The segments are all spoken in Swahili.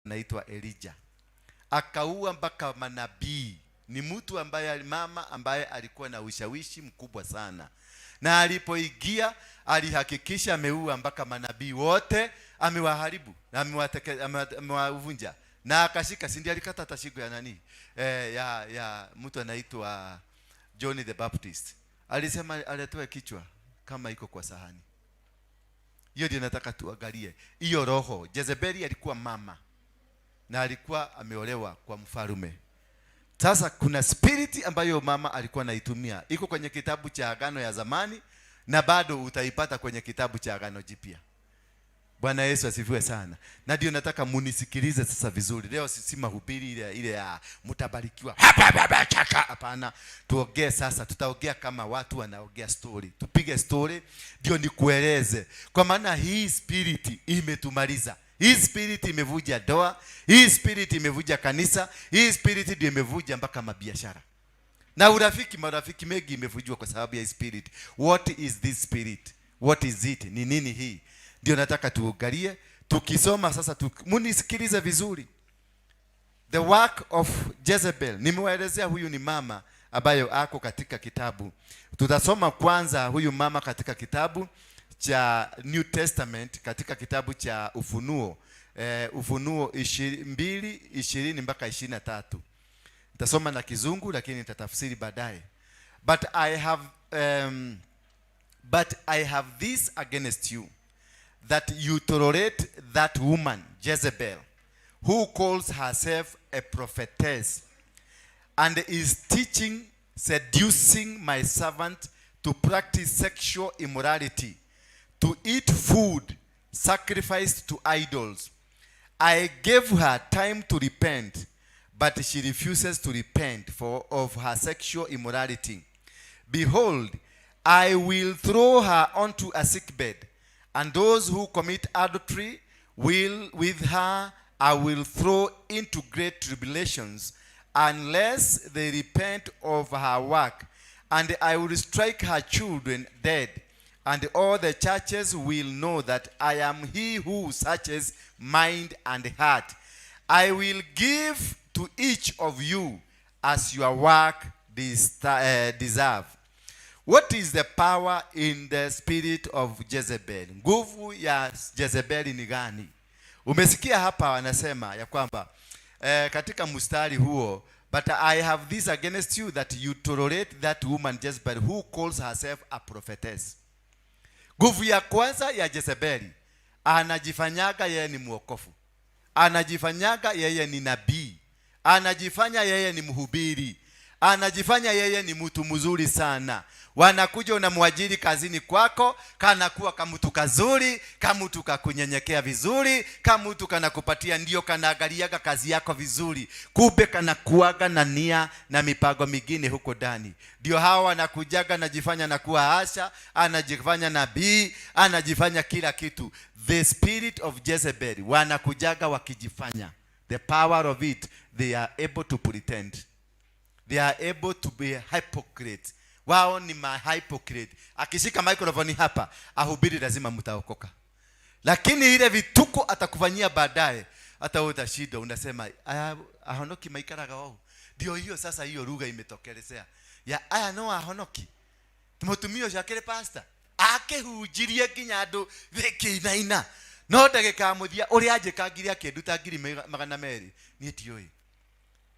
Anaitwa Elijah, akaua mpaka manabii. Ni mtu ambaye, mama ambaye alikuwa na ushawishi mkubwa sana, na alipoingia alihakikisha ameua mpaka manabii wote, amewaharibu na amewavunja na akashika, si ndiye alikata hata shingo ya nani, ya mtu anaitwa John the Baptist. Alisema aletoe kichwa kama iko kwa sahani. Hiyo ndio nataka tuangalie hiyo roho. Jezebeli alikuwa mama na alikuwa ameolewa kwa mfalume. Sasa kuna spirit ambayo mama alikuwa anaitumia, iko kwenye kitabu cha Agano ya zamani na bado utaipata kwenye kitabu cha Agano Jipya. Bwana Yesu asifiwe sana. Na ndio nataka munisikilize sasa vizuri. Leo si mahubiri ile ile ya mtabarikiwa. Hapana, tuongee sasa, tutaongea kama watu wanaongea story. Tupige story ndio nikueleze. Kwa maana hii spirit imetumaliza. Hii spirit imevunja ndoa, hii spirit imevunja kanisa, hii spirit ndio imevunja mpaka mabiashara. Na urafiki, marafiki mengi imevunjwa kwa sababu ya hii spirit. What is this spirit? What is it? Ni nini hii? Ndio nataka tuangalie tukisoma sasa munisikilize vizuri. The work of Jezebel. Nimewaelezea huyu ni mama ambayo ako katika kitabu. Tutasoma kwanza huyu mama katika kitabu cha New Testament, katika kitabu cha Ufunuo. Ufunuo 2:20 mpaka 23. Nitasoma na Kizungu lakini nitatafsiri baadaye. But I have this against you, that you tolerate that woman Jezebel, who calls herself a prophetess and is teaching, seducing my servant to practice sexual immorality, to eat food sacrificed to idols. I gave her time to repent, but she refuses to repent for of her sexual immorality. Behold, I will throw her onto a sickbed, and those who commit adultery will with her I will throw into great tribulations, unless they repent of her work. And I will strike her children dead, and all the churches will know that I am he who searches mind and heart. I will give to each of you as your work deserve. What is the power in the spirit of Jezebel? Nguvu ya Jezebeli ni gani? Umesikia hapa wanasema ya kwamba katika mstari huo, "But I have this against you, that you tolerate that woman Jezebel, who calls herself a prophetess." Nguvu ya kwanza ya Jezebeli, anajifanyaga yeye ni mwokofu, anajifanyaga yeye ni nabii, anajifanya yeye ni mhubiri, anajifanya yeye ni mtu mzuri sana. Wanakuja, unamwajiri kazini kwako, kanakuwa kamtu kazuri, kamtu kakunyenyekea vizuri, kamtu kanakupatia, ndio kanaangaliaga kazi yako vizuri, kumbe kanakuaga na nia na mipango mingine huko ndani. Ndio hawa wanakujaga, anajifanya na kuwa usher, anajifanya nabii, anajifanya kila kitu. The spirit of Jezebel, wanakujaga wakijifanya. The power of it, they are able to pretend, they are able to be hypocrite. Wao ni ma hypocrite. Akishika microphone hapa ahubiri, lazima mtaokoka, lakini ile vituko atakufanyia baadaye, hata wewe utashinda unasema, "Aya, ahonoki maikaraga wao." Ndio hiyo sasa, hiyo lugha imetokelezea ya aya no ahonoki. Mutumia ũcio akĩrĩ pastor, akĩhunjirie nginya andũ gĩkĩinaina, no ndagĩka ya mũthia ũrĩa anjĩkangire akĩnduta 200,000, niĩ ndiũĩ.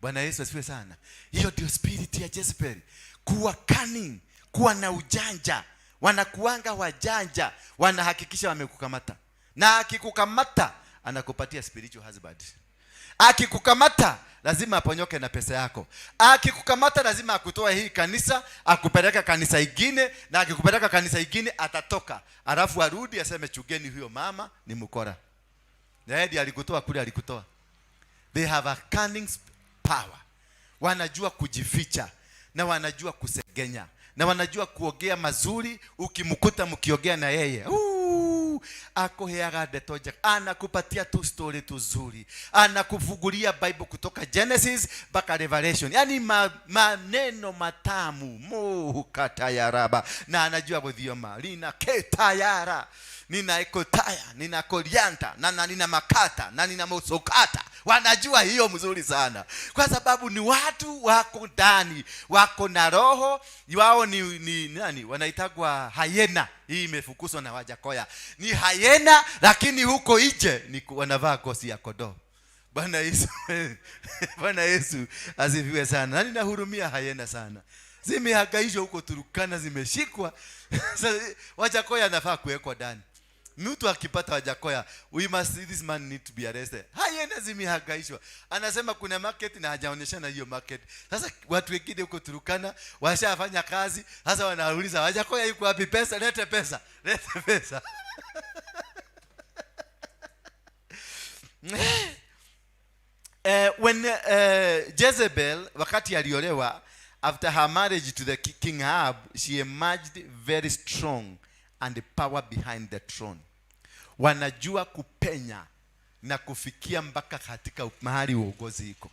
Bwana Yesu asifiwe sana. Hiyo ndio spirit ya Jezebel, kuwa cunning, kuwa na ujanja. Wanakuanga wajanja, wanahakikisha wamekukamata, na akikukamata anakupatia spiritual husband. Akikukamata lazima aponyoke na pesa yako. Akikukamata lazima akutoe hii kanisa akupeleka kanisa ingine, na akikupeleka kanisa ingine atatoka, alafu arudi aseme, "Chungeni huyo mama ni mkora," na yeye ndiye alikutoa kule alikutoa. They have a cunning power. Wanajua kujificha na wanajua kusegenya na wanajua kuongea mazuri. Ukimkuta mkiongea na yeye, akuheaga ndeto njega, anakupatia tu story tuzuri, anakufungulia Bible kutoka Genesis mpaka Revelation, yani maneno matamu muhukatayaraba, na anajua guthioma lina ketayara, nina ekotaya, nina korianta na nina makata na nina mosokata. Wanajua hiyo mzuri sana, kwa sababu ni watu wako ndani, wako na roho wao. Ni nani wanaitagwa? Hyena. Hii imefukuzwa na Wajakoya, ni hyena, lakini huko nje ni wanavaa ngozi ya kondoo. Bwana Yesu, Bwana Yesu asifiwe sana. Na ninahurumia hyena sana, zimehangaishwa huko Turkana, zimeshikwa. Sasa, Wajakoya anafaa kuwekwa ndani. Mtu akipata Wajakoya, we must see this man need to be arrested. Hyena zimehangaishwa. Anasema kuna market na hajaonyeshana hiyo market. Sasa watu wengine huko Turkana washafanya kazi, sasa wanauliza, "Wajakoya yuko wapi? Pesa, lete pesa, lete pesa." When Jezebel, wakati aliolewa, after her marriage to the King Ahab, she emerged very strong and the power behind the throne. Wanajua kupenya na kufikia mpaka katika mahali uongozi iko.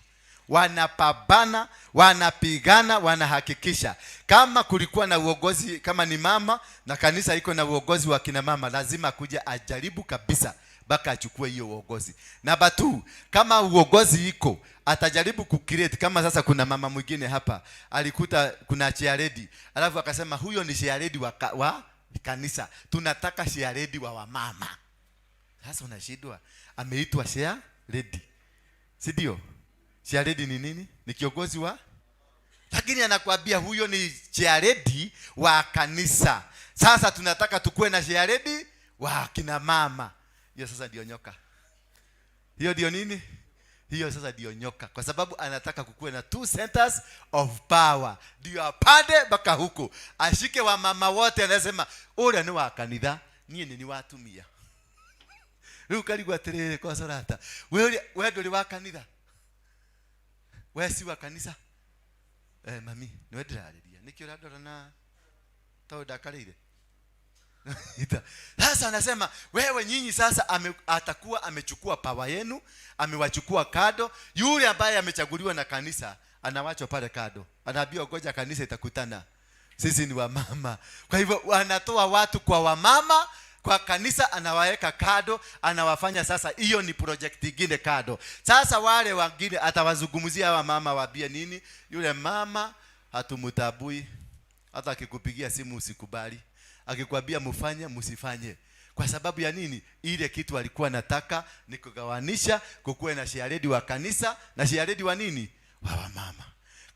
Wanapambana, wanapigana, wanahakikisha kama kulikuwa na uongozi, kama ni mama na kanisa iko na uongozi wa kina mama, lazima kuja ajaribu kabisa mpaka achukue hiyo uongozi. Namba 2, kama uongozi iko, atajaribu kucreate. Kama sasa kuna mama mwingine hapa alikuta kuna chairlady, alafu akasema huyo ni chairlady wa kanisa, tunataka chairlady wa wamama. Sasa unashindwa, ameitwa chairlady, si ndio? Chairlady ni nini? Ni kiongozi wa, lakini anakuambia huyo ni chairlady wa kanisa. Sasa tunataka tukue na chairlady wa kina mama. Hiyo sasa ndio nyoka. Hiyo ndio nini? Hiyo sasa ndio nyoka, kwa sababu anataka kukuwe na two centers of power, ndio apande mpaka huko ashike wa mama wote. Anasema ule ni wa kanitha, niĩ nĩ ni wa atumia. Rĩu karigwo atĩrĩrĩ, Consolata, we ndũrĩ wa kanitha, we si wa kanisa. Mami, nĩwe ndĩrarĩria, nĩkĩ ũrandora na tondũ ndakarĩire? Sasa anasema wewe nyinyi sasa atakuwa amechukua power yenu, amewachukua kado. Yule ambaye amechaguliwa na kanisa anawachwa pale kado, anaambiwa ngoja kanisa itakutana, sisi ni wamama. Kwa hivyo anatoa watu kwa wamama kwa kanisa, anawaweka kado, anawafanya sasa hiyo ni project ingine kado. Sasa wale wengine atawazungumzia hawa mama, waambie nini? Yule mama hatumtabui, hata akikupigia simu usikubali, akikwambia mfanye msifanye. Kwa sababu ya nini? Ile kitu alikuwa anataka ni kugawanisha, kukuwe na chairlady wa kanisa na chairlady wa nini? Wa wamama.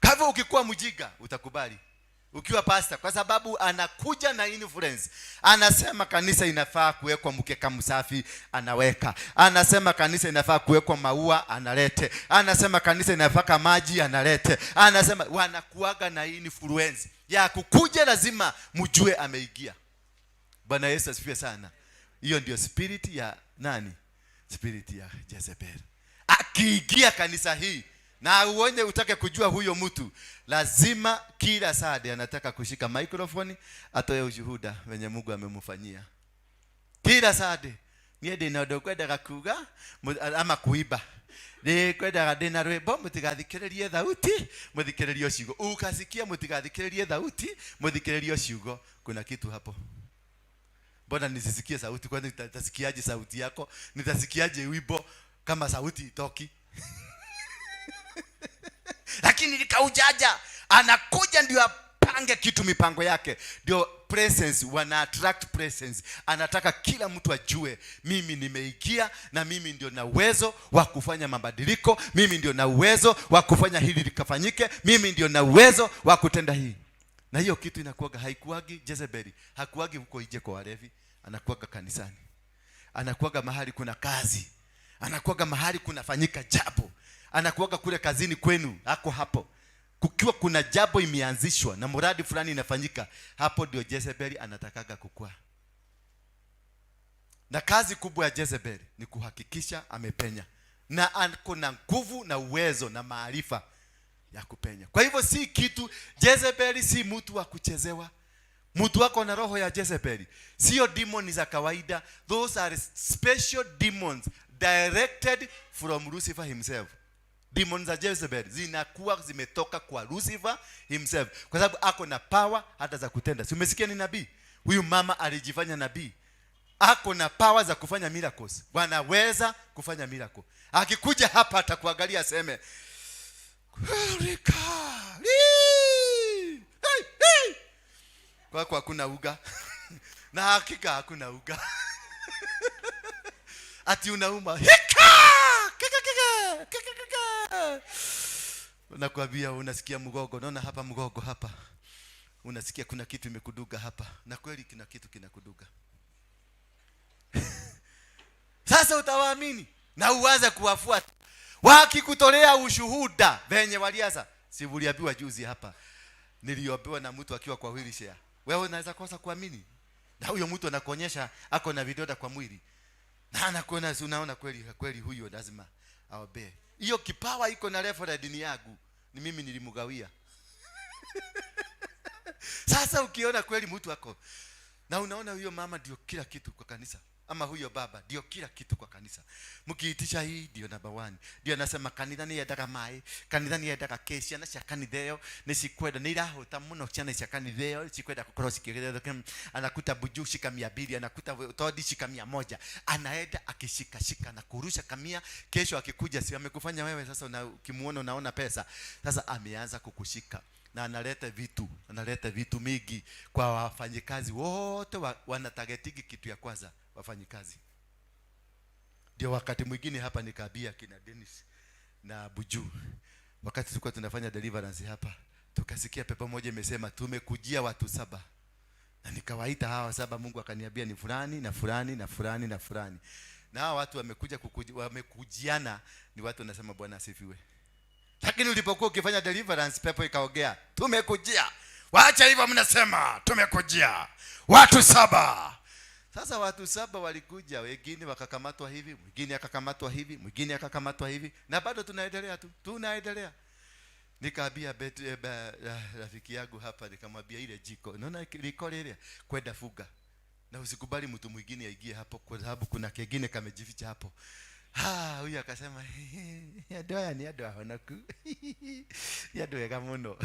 Kwa hivyo ukikuwa mjinga utakubali ukiwa pastor, kwa sababu anakuja na influence. Anasema kanisa inafaa kuwekwa mkeka msafi, anaweka. Anasema kanisa inafaa kuwekwa maua, analete. Anasema kanisa inafaa maji, analete. Anasema wanakuaga na influence ya kukuja, lazima mjue ameingia. Bwana Yesu asifiwe sana. Hiyo ndio spirit ya nani? Spirit ya Jezebel. Akiingia kanisa hii na uone utake kujua huyo mtu, lazima kila Sunday anataka kushika microphone atoe ushuhuda wenye Mungu amemfanyia. Kila Sunday niĩ ndĩna ũndũ ngwendaga kuga ama kuiba, nĩ ngwendaga ndĩna rwĩmbo, mũtigathikĩrĩrie thauti, mũthikĩrĩrie ciugo. Ukasikia mũtigathikĩrĩrie thauti, mũthikĩrĩrie ciugo, kuna kitu hapo. Mbona nisisikie sauti? Kwani nitasikiaje sauti yako? Nitasikiaje wimbo kama sauti itoki? Lakini likaujaja anakuja ndio apange kitu, mipango yake ndio presence, wana attract presence. Anataka kila mtu ajue mimi nimeingia na mimi ndio na uwezo wa kufanya mabadiliko, mimi ndio na uwezo wa kufanya hili likafanyike, mimi ndio na uwezo wa kutenda hii. Na hiyo kitu inakuwaga, haikuwagi Jezebeli, hakuwagi huko nje kwa walevi, anakuwaga kanisani, anakuwaga mahali kuna kazi, anakuwaga mahali kunafanyika jambo, anakuwaga kule kazini kwenu, ako hapo. Kukiwa kuna jambo imeanzishwa na mradi fulani inafanyika, hapo ndio Jezebeli anatakaga kukua. Na kazi kubwa ya Jezebeli ni kuhakikisha amepenya, na ako na nguvu na uwezo na maarifa ya kupenya. Kwa hivyo si kitu, Jezebeli si mtu wa kuchezewa. Mtu wako na roho ya Jezebeli sio demon za kawaida. Those are special demons directed from Lucifer himself. Demons za Jezebel zinakuwa zimetoka kwa Lucifer himself, kwa sababu ako na power hata za kutenda. Si umesikia ni nabii? Huyu mama alijifanya nabii. Ako na power za kufanya miracles, wanaweza kufanya miracle. Akikuja hapa atakuangalia aseme, "Rika, li, hey, hey." Kwako hakuna uga na hakika hakuna uga, ati unauma hika kika kika kika kika, nakwambia unasikia mgogo, naona hapa mgogo hapa, unasikia kuna kitu imekuduga hapa, na kweli kuna kitu kinakuduga. Sasa utawaamini na uanze kuwafuata wakikutolea ushuhuda venye walianza. Si uliambiwa juzi hapa, niliombewa na mtu akiwa kwa wheelchair. Wewe unaweza kosa kuamini, na huyo mtu anakuonyesha ako na vidonda kwa mwili na anakuona, si unaona kweli kweli huyo lazima aombee. Hiyo kipawa iko na reference ni yangu, ni mimi nilimgawia. Sasa ukiona kweli mtu ako na unaona huyo mama ndio kila kitu kwa kanisa, ama huyo baba ndio kila kitu kwa kanisa, mkiitisha hii ndio number one, ndio anasema kanitha nĩ yendaga maĩ, kanitha nĩ yendaga kĩ, ciana cia kanitha ĩyo nĩ cikwenda, nĩ irahũta mũno, ciana cia kanitha ĩyo cikwenda gũkorwo cikĩgethwo. Anakuta Buju shika 200, anakuta Todi shika 100, anaenda akishikashika na kurusha kamia. Kesho akikuja, si amekufanya wewe sasa una, ukimuona unaona pesa. Sasa ameanza kukushika na analeta vitu, analeta vitu mingi kwa wafanyikazi wote wanatargetigi kitu ya kwanza wafanyikazi. Ndio wakati mwingine hapa nikaambia kina Dennis na Buju, wakati tulikuwa tunafanya deliverance hapa, tukasikia pepo moja imesema tumekujia watu saba, na nikawaita hawa saba. Mungu akaniambia ni fulani na fulani na fulani na fulani, na hawa watu wamekuja wamekujiana, ni watu wanasema Bwana asifiwe. Lakini ulipokuwa ukifanya deliverance, pepo ikaongea, tumekujia. Wacha hivyo, mnasema tumekujia watu saba. Sasa watu saba walikuja, wengine wakakamatwa hivi, mwingine akakamatwa hivi, mwingine akakamatwa hivi, na bado tunaendelea tu, tunaendelea. Nikaambia rafiki yangu hapa, nikamwambia ile jiko, unaona liko lile kwenda fuga, na usikubali mtu mwingine aingie hapo, kwa sababu kuna kengine kamejificha hapo. Ha, huyu akasema andũ aya nĩ andũ ahonoku, nĩ andũ ega mũno.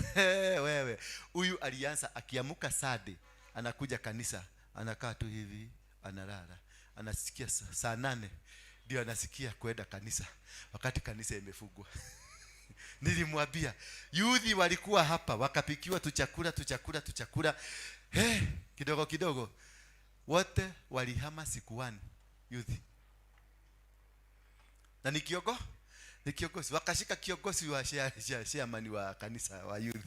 Wewe huyu alianza akiamuka Sunday, anakuja kanisa, anakaa tu hivi, analala, anasikia saa 8 ndio anasikia kwenda kanisa, wakati kanisa imefungwa. Nilimwambia youth walikuwa hapa wakapikiwa tuchakula tuchakula tuchakula, hey, kidogo kidogo wote walihama siku 1 youth, na ni ni kiongozi, wakashika kiongozi wa chairman wa kanisa wa youth,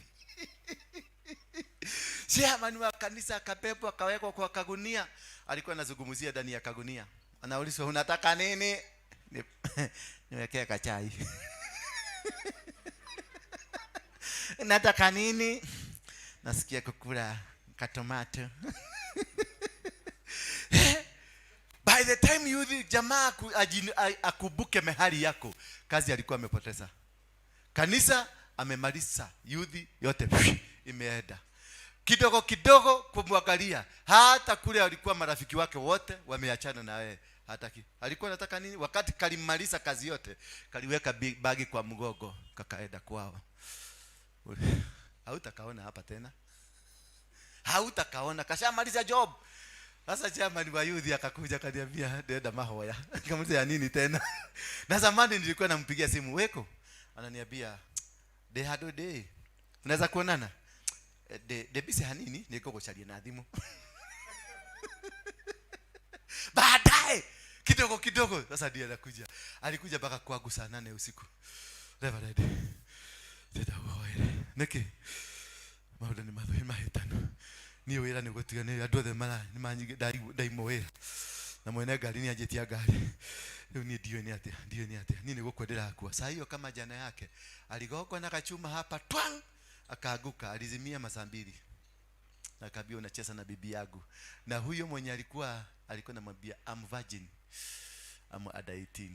chairman wa kanisa akabebwa akawekwa kwa kagunia. Alikuwa anazungumzia ndani ya kagunia, anaulizwa unataka nini? Niwekee kachai. Nataka nini? Nasikia kukula katomato. By the time you jamaa akumbuke mehali yako, kazi alikuwa amepoteza. Kanisa amemaliza, youth yote imeenda. Kidogo kidogo kumwangalia, hata kule alikuwa marafiki wake wote wameachana na yeye. Hataki. Alikuwa anataka nini? Wakati kalimaliza kazi yote, kaliweka bagi kwa mgogo, kakaenda kwao. Hautakaona hapa tena. Hautakaona, kashamaliza job. Sasa chairman wa youth akakuja akaniambia ndenda mahoya. Nikamuuliza ya nini tena? Na zamani nilikuwa nampigia simu weko. Ananiambia de hado de. Tunaweza kuonana? De bisi hanini niko kuchalia na thimu. Baadaye kidogo kidogo sasa ndiye anakuja. Alikuja mpaka kwangu saa 8 usiku. Reverend. Ndenda guhoere. Niki? Maũndũ nĩ mathũ mahĩtanu. Niĩ wĩra nĩ gũtiga nĩ andũ othe mara nĩ manyige ndaimwo wĩra. Na mwene ngari nĩ anjĩtia ngari. Rĩu niĩ ndiũĩ nĩ atĩa, ndiũĩ nĩ atĩa. Niĩ nĩ gũkua ndĩrakua. Saa hiyo kama jana yake aligongwa na kachuma hapa twang, akaanguka, alizimia masaa 2. Na akaambia unacheza na bibi yangu. Na huyo mwenye alikuwa anamwambia I'm virgin. I'm under 18.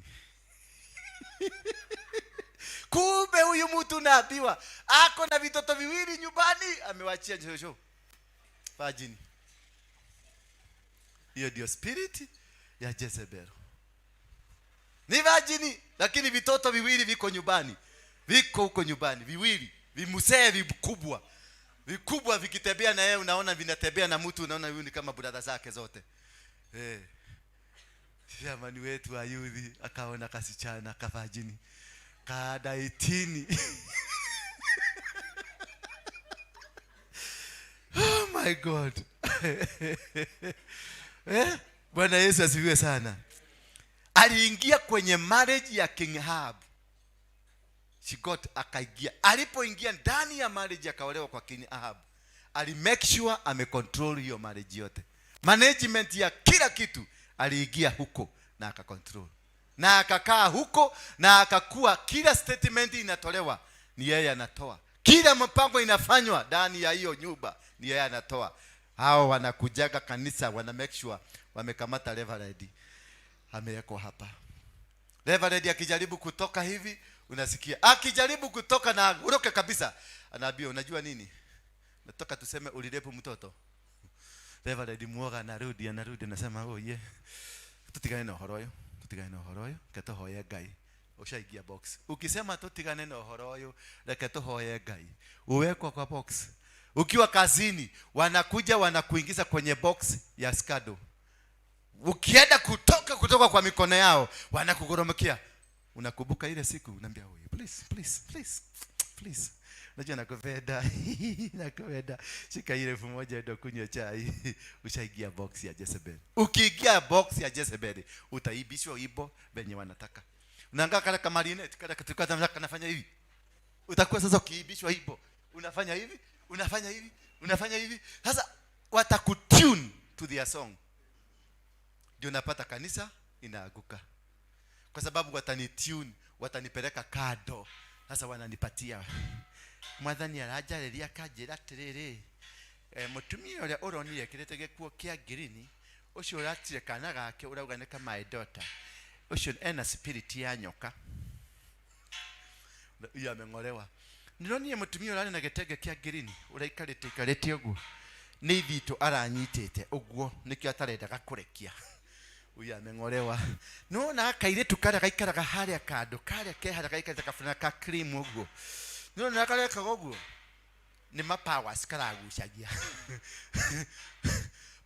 Kumbe huyu mtu naambiwa ako na vitoto viwili nyumbani, amewachia shosho virgin. Hiyo ndio spirit ya Jezebel. Ni virgin, lakini vitoto viwili viko nyumbani. Viko huko nyumbani viwili, vimusee vikubwa. Vikubwa vikitembea na yeye unaona vinatembea na mtu, unaona huyu ni kama brother zake zote. Jamani wetu wa youth akaona kasichana kavajini kada 18. Oh my God. Eh? Bwana Yesu asifiwe sana. Aliingia kwenye marriage ya King Ahab. She got akaingia. Alipoingia ndani ya marriage akaolewa kwa King Ahab. Ali make sure amecontrol hiyo marriage yote. Management ya kila kitu aliingia huko na akacontrol. Na akakaa huko na akakuwa kila statement inatolewa ni yeye anatoa. Kila mpango inafanywa ndani ya hiyo nyumba ni yeye anatoa. Hao wanakujaga kanisa wana make sure wamekamata Reverend amewekwa hapa. Reverend akijaribu kutoka hivi unasikia akijaribu kutoka na uroke kabisa, anaambia unajua nini, natoka tuseme ulirepu mtoto. Reverend muoga anarudi, anarudi anasema oh yeah, tutigane na ũhoro ũyũ, tutigane na ũhoro ũyũ, reke tũhoye Ngai. Ushaingia box. Ukisema tutigane na ũhoro ũyũ, reke tũhoye Ngai, uwekwa kwa box. Ukiwa kazini wanakuja wanakuingiza kwenye box ya scandal. Ukienda kutoka kwa mikono yao wanakugoromokia. Unakumbuka ile siku unaambia huyu please please please please, unajua nakupenda nakupenda, shika ile 1000 ndio kunywa chai. Ushaingia box ya Jezebel. Ukiingia box ya Jezebel utaibishwa ibo venye wanataka. Unaangaa kale kama marionette kale katika kanafanya hivi. Utakuwa sasa ukiibishwa ibo, unafanya hivi, unafanya hivi, unafanya hivi. Sasa watakutune to their song. Ndio unapata kanisa inaaguka. Kwa sababu watanitune, watanipeleka kado. Sasa wananipatia. Mwathani aranjarĩria akanjĩra atĩrĩrĩ, mũtumia ũrĩa ũronire ekĩrĩte gĩkuo kĩa ngirini, ũcio ũratire kana gake ũrauga nĩ ka my daughter, ũcio ena spirit ya nyoka. Iyo ameng'olewa. Nĩronire mũtumia ũrarĩ na gĩtenge kĩa ngirini, ũraikarĩte ikarĩte ũguo, nĩ ithitũ aranyitĩte ũguo, nĩkĩo atarendaga kũrekia. Huyu ameng'olewa. Nĩwona kairĩtu karĩa gaikaraga harĩa kando, karĩa ke harĩa gaikarĩte kabana ka cream ũguo. Nĩwona karekaga ũguo? Nĩ ma powers karagucagia.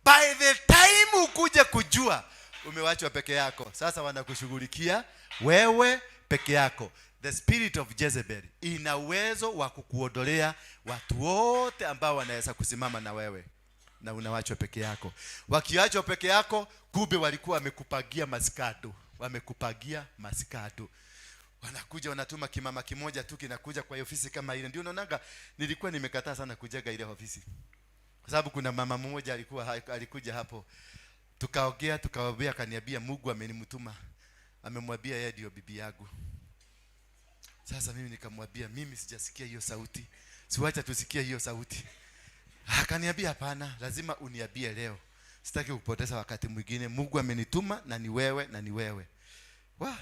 By the time ukuje kujua umewachwa peke yako. Sasa wanakushughulikia wewe peke yako. The spirit of Jezebel ina uwezo wa kukuondolea watu wote ambao wanaweza kusimama na wewe, na unawachwa peke yako. Wakiachwa peke yako, kumbe walikuwa wamekupagia masikado, wamekupagia masikado. Wanakuja wanatuma kimama kimoja tu kinakuja kwa ofisi kama ile. Ndio unaonaga nilikuwa nimekataa sana kujaga ile ofisi. Kwa sababu kuna mama mmoja alikuja hapo. Tukaongea, tukaongea, akaniambia Mungu amenimtuma. Amemwambia yeye ndio bibi yangu. Sasa mimi nikamwambia mimi sijasikia hiyo sauti. Siwacha tusikie hiyo sauti. Akaniambia hapana, lazima uniambie leo. Sitaki kupoteza wakati mwingine. Mungu amenituma na ni wewe na ni wewe. Wah.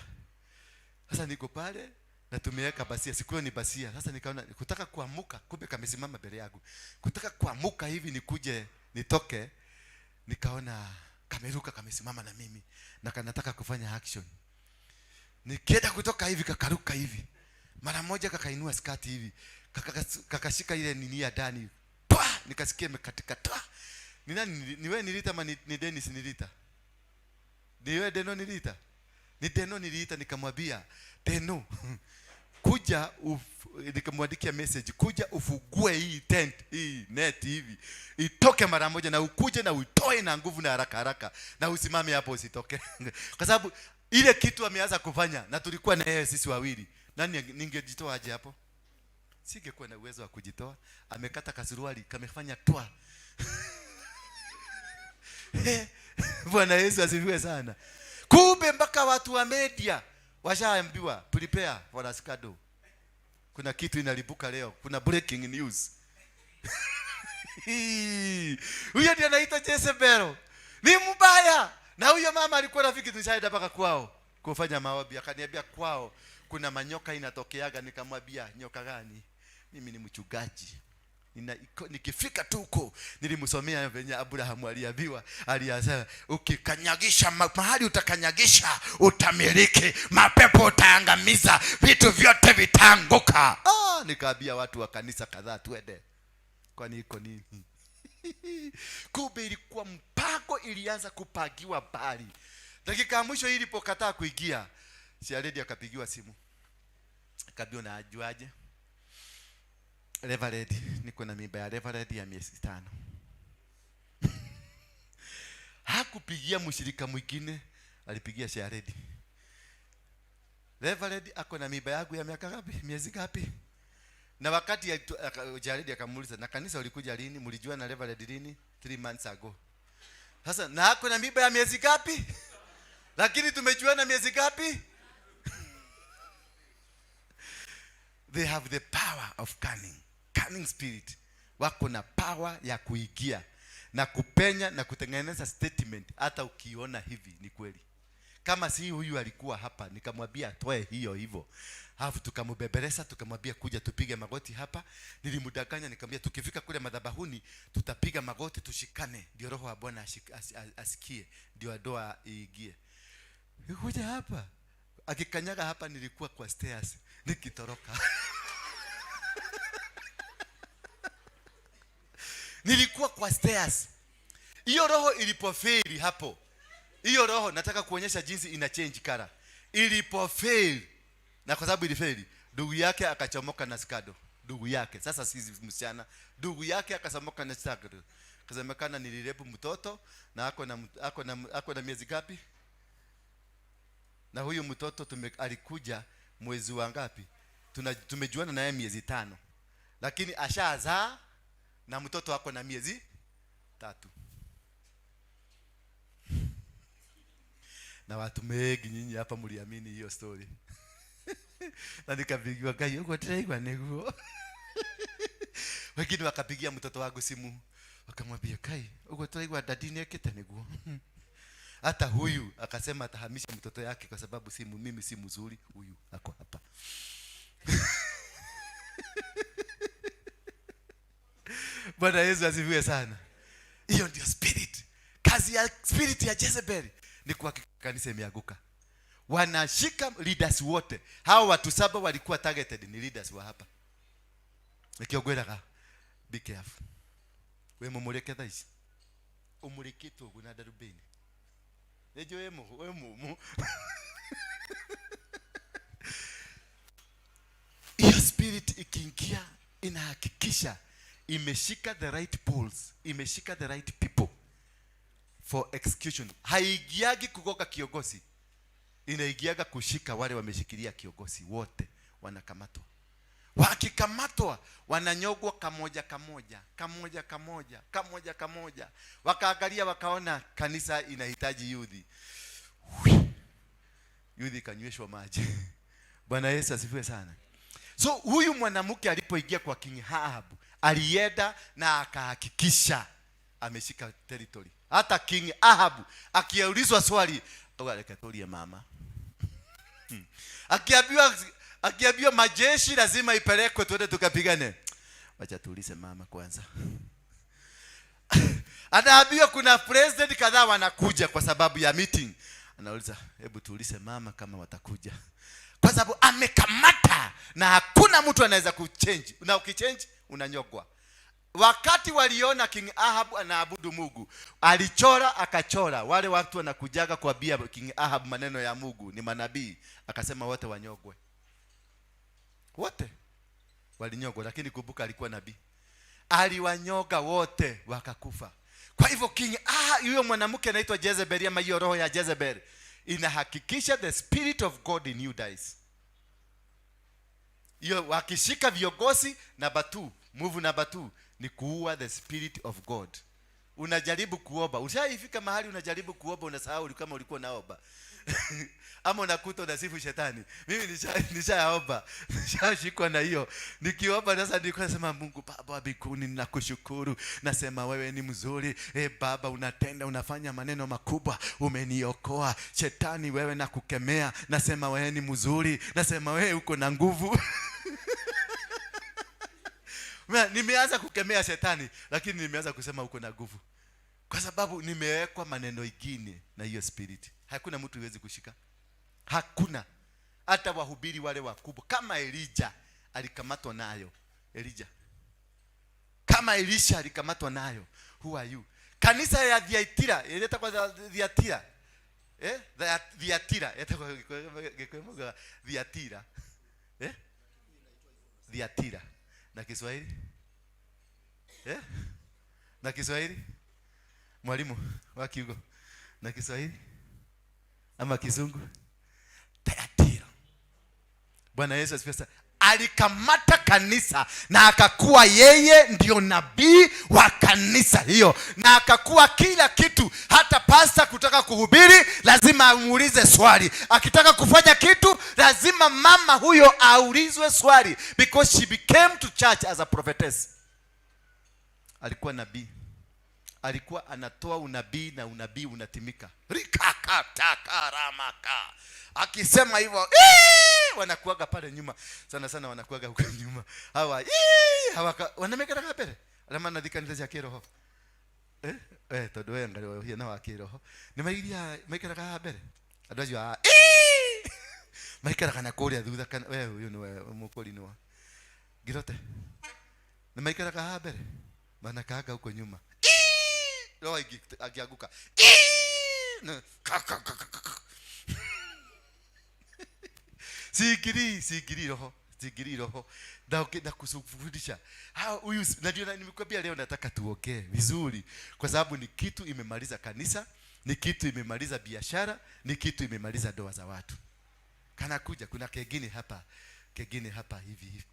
Sasa niko pale na tumeweka basia, sikuwa ni basia. Sasa nikaona kutaka kuamuka, kumbe kamesimama mbele yangu. Kutaka kuamuka hivi nikuje nitoke, nikaona kameruka kamesimama na mimi na kanataka kufanya action. Nikienda kutoka hivi kakaruka hivi. Mara moja kakainua skati hivi. Kakashika ile nini ya ndani. Pwa! Nikasikia imekatika twa. Ni nani? Ni wewe nilita ama ni Dennis nilita? Ni wewe Deno nilita? Ni Deno niliita, nikamwambia Deno kuja nikamwandikia message, kuja ufugue hii tent, hii net hivi itoke mara moja, na ukuje na uitoe na nguvu na haraka haraka, na usimame hapo usitoke. Kwa sababu ile kitu ameanza kufanya na tulikuwa na yeye sisi wawili, nani ningejitoa aje hapo? Singekuwa na uwezo wa kujitoa. Amekata kasuruali kamefanya twa. Bwana Yesu asifiwe sana. Kumbe mpaka watu wa media washaambiwa prepare for a scandal. Kuna kitu inalipuka leo, kuna breaking news. Huyo ndiye anaitwa Jezebel. Ni mbaya. Na huyo mama alikuwa rafiki, tulishaenda mpaka kwao kufanya maombi. Akaniambia kwao kuna manyoka inatokeaga. Nikamwambia nyoka gani? Mimi ni mchungaji. Nikifika tu huko nilimsomea venye Abraham aliambiwa, aliasema ukikanyagisha mahali utakanyagisha utamiliki, mapepo utaangamiza, vitu vyote vitaanguka. Nikaambia watu wa kanisa kadhaa twende. Kwani iko nini? Kumbe ilikuwa mpango ilianza kupagiwa mbali. Dakika ya mwisho ilipokataa kuingia, Chairlady akapigiwa simu, akaambiwa, "Unajuaje? Reverend, niko na mimba ya Reverend ya miezi 5." Hakupigia mshirika mwingine, alipigia Chairlady. "Reverend ako na mimba yangu ya miaka ngapi? Miezi ngapi?" Na wakati Chairlady akamuuliza, "Na kanisa ulikuja lini? Mlijua na Reverend lini?" "3 months ago." "Sasa na ako na mimba ya miezi ngapi? Lakini tumejuana miezi ngapi?" They have the power of cunning. Cunning spirit. Wako na power ya kuingia na kupenya na kutengeneza statement. Hata ukiona hivi ni kweli. Kama si huyu alikuwa hapa, nikamwambia atoe hiyo hivyo. Alafu tukamubebeleza, tukamwambia kuja tupige magoti hapa. Nilimdanganya nikamwambia tukifika kule madhabahuni tutapiga magoti tushikane, ndio roho wa Bwana asikie, ndio ndoa iingie. Kuja hapa. Akikanyaga hapa nilikuwa kwa stairs nikitoroka. Nilikuwa kwa stairs. Hiyo roho ilipofeli hapo. Hiyo roho nataka kuonyesha jinsi ina change color. Ilipofeli, na kwa sababu ilifeli, ndugu yake akachomoka na skado. Ndugu yake, sasa si msichana, ndugu yake akachomoka na skado. Kasemekana nilirepu mtoto na ako na miezi ngapi? Na huyu mtoto alikuja mwezi wa ngapi? Tumejuana naye miezi 5. Lakini ashazaa na mtoto ako na miezi 3. Na watu wengi nyinyi hapa mliamini hiyo story. Na nikapigiwa Ngai uguo ndĩraigua nĩguo. Wengine wakapigia mtoto wangu simu wakamwambia Ngai uguo tũraigua dadi nĩekĩte nĩguo. Hata huyu akasema atahamisha mtoto yake kwa sababu simu mimi si mzuri, huyu ako hapa. Bwana Yesu asifiwe sana. Hiyo ndio spirit. Kazi ya spirit ya Jezebel ni kuhakikisha kanisa imeanguka. Wanashika leaders wote. Hao watu 7 walikuwa targeted ni leaders wa hapa. Nikiogweraga, be careful. We mumureke thaa ici. Umurikitwo uguo na darubini. Nĩnjũĩ wĩ mũmũ. Hiyo spirit ikiingia inahakikisha imeshika the right poles, imeshika the right people for execution. Haiingiagi kugoka kiongozi, inaingiaga kushika wale wameshikilia kiongozi. Wote wanakamatwa. Wakikamatwa wananyogwa kamoja kamoja, kamoja kamoja, kamoja kamoja. Wakaangalia wakaona kanisa inahitaji youth. Youth ikanyweshwa maji. Bwana Yesu asifiwe sana. So huyu mwanamke alipoingia kwa King Ahab, alienda na akahakikisha ameshika territory. Hata King Ahab akiulizwa swali, Reke tuurie mama. Akiambiwa majeshi lazima ipelekwe twende tukapigane, wacha tuulize mama kwanza. Anaambiwa kuna president kadhaa wanakuja kwa sababu ya meeting. Anauliza, hebu tuulize mama kama watakuja. Kwa sababu amekamata na hakuna mtu anaweza kuchange. Na ukichange unanyogwa. Wakati waliona King Ahab anaabudu Mungu, alichora akachora. Wale watu wanakujaga kuambia King Ahab maneno ya Mungu ni manabii, akasema wote wanyogwe. Wote walinyogwa, lakini kumbuka alikuwa nabii. Aliwanyoga wote wakakufa. Kwa hivyo King Ahab, huyo mwanamke anaitwa Jezebel, ama hiyo roho ya Jezebel inahakikisha the spirit of God in you dies. Hiyo wakishika viongozi, number 2, move number 2 ni kuua the spirit of God. Unajaribu kuomba, ushaifika mahali unajaribu kuomba unasahau kama ulikuwa unaomba. Ama unakuta unasifu shetani. Mimi nishaomba, nishashikwa na hiyo. Nikiomba sasa nilikuwa nasema Mungu Baba wa mbinguni ninakushukuru. Nasema wewe ni mzuri. Baba unatenda, unafanya maneno makubwa, umeniokoa. Shetani wewe nakukemea. Nasema wewe ni mzuri. Nasema wewe uko na nguvu. Nimeanza kukemea shetani, lakini nimeanza kusema uko na nguvu. Kwa sababu nimewekwa maneno ingine na hiyo spirit. Hakuna mtu huwezi kushika. Hakuna. Hata wahubiri wale wakubwa kama Elijah alikamatwa nayo. Elijah. Kama Elisha alikamatwa nayo. Who are you? Kanisa ya Thiatira, ile kwa Thiatira. Eh, Thiatira etagwo Gĩkũyũ maugaga Thiatira, eh, Thiatira na Kiswahili, eh, na Kiswahili, mwalimu wa kiugo, na Kiswahili ama Kizungu, Thyatira. Bwana Yesu asifiwe sana. Alikamata kanisa na akakuwa yeye ndio nabii wa kanisa hiyo, na akakuwa kila kitu. Hata pasta kutaka kuhubiri lazima amuulize swali, akitaka kufanya kitu lazima mama huyo aulizwe swali, because she became to church as a prophetess. Alikuwa nabii, alikuwa anatoa unabii na unabii unatimika. Rikakatakaramaka, akisema hivyo, "Ii!" wanakuaga pale nyuma sana sana, wanakuaga huko nyuma hawa. "Ii!" Wanamekeraga mbere arĩa manathi kanitha cia kĩroho, eh eh, tondũ we ngarĩ ũhiana wa kĩroho nĩ mairia maikaraga haha mbere. Andũ acio a "Ii!" maikaraga na kũrĩa thutha, kana we ũyũ nĩwe mũkũri nĩ wa ngirote, nĩ maikaraga haha mbere, manakaanga huko nyuma. "Ii!" Roho angĩanguka, "Ii!" Ka, ka, ka, ka, ka, ka. Siingilii, siingilii roho, siingilii roho na kufundisha huyu na ndio nimekwambia leo nataka tuongee vizuri, kwa sababu ni kitu imemaliza kanisa, ni kitu imemaliza biashara, ni kitu imemaliza ndoa za watu. Kana kuja kuna kengine hapa, kengine hapa hivi hivi.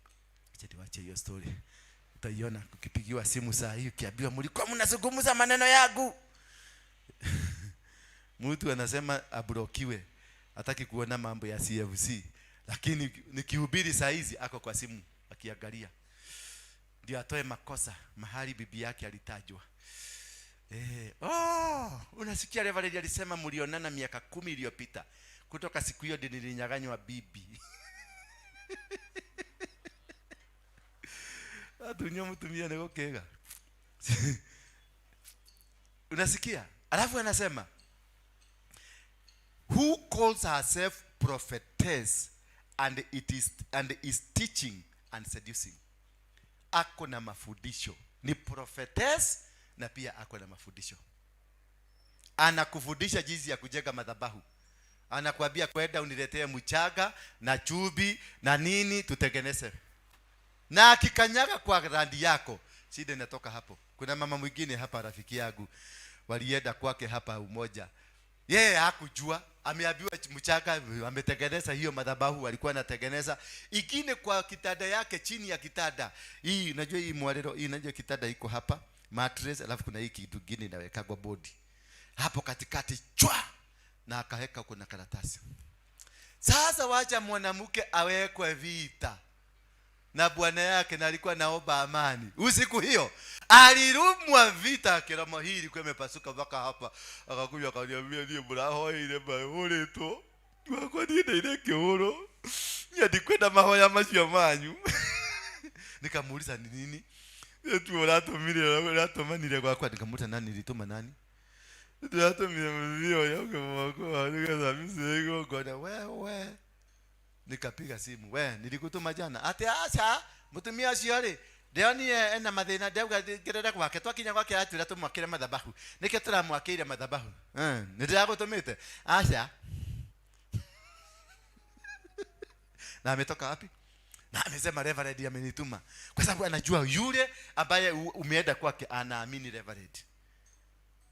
Acha niwache hiyo story, utaiona ukipigiwa simu saa hii ukiambiwa mlikuwa mnazungumza maneno yangu. Mtu anasema ablokiwe, hataki kuona mambo ya CFC, lakini nikihubiri saa hizi ako kwa simu akiangalia ndio atoe makosa mahali bibi yake alitajwa. Eh, oh, unasikia Reverend alisema mlionana miaka 10 iliyopita. Kutoka siku hiyo ndio nilinyang'anywa bibi. Atunywa mtumia nĩ gũkĩga. Unasikia? Alafu anasema, who calls herself prophetess and is teaching and seducing. Ako na mafundisho, ni prophetess na pia ako na mafundisho. Anakufundisha jinsi ya kujenga madhabahu, anakuambia kwenda uniletee mchanga na chumvi na nini tutengeneze, na akikanyaga kwa randi yako, shida inatoka hapo. Kuna mama mwingine hapa, rafiki yangu, walienda kwake hapa Umoja, yeye hakujua, ameambiwa mchanga, ametengeneza hiyo madhabahu, alikuwa anatengeneza ingine kwa kitanda yake, chini ya kitanda hii. Unajua hii mwarero hii, unajua kitanda iko hapa, mattress, alafu kuna hii kitu kingine inawekagwa bodi hapo katikati, chwa, na akaweka kuna karatasi. Sasa wacha mwanamke awekwe vita na bwana yake, na alikuwa naomba amani usiku hiyo, alirumwa vita, kiramo hii ilikuwa imepasuka mpaka hapa. Akakuja akaniambia, niĩ mũrahoeire mahũrĩtwo gwakwa, niĩ ndeire kĩhũro, niĩ ndikwenda mahoya macio manyu. Nikamuuliza, ni nini tu ũratũmire, ũratũmanire gwakwa? Nikamuuliza, nani nilituma? Nani ndĩratũmire mũtumia ũrĩa ũngĩ mwakwa nĩgetha micire igongona wewe. Nikapiga simu, we, nilikutuma jana ati aca, mutumia ũcio rĩ ndĩronire ena mathĩna, ndauga ngerere gwake, twakinya gwake atwĩra tũmwakĩre mathabahu, nĩkĩo tũramwakĩire mathabahu. Eh, nĩ ndĩragũtũmĩte aca. Na ametoka wapi? Na amesema Reverend amenituma, kwa sababu anajua yule ambaye umeenda kwake anaamini Reverend.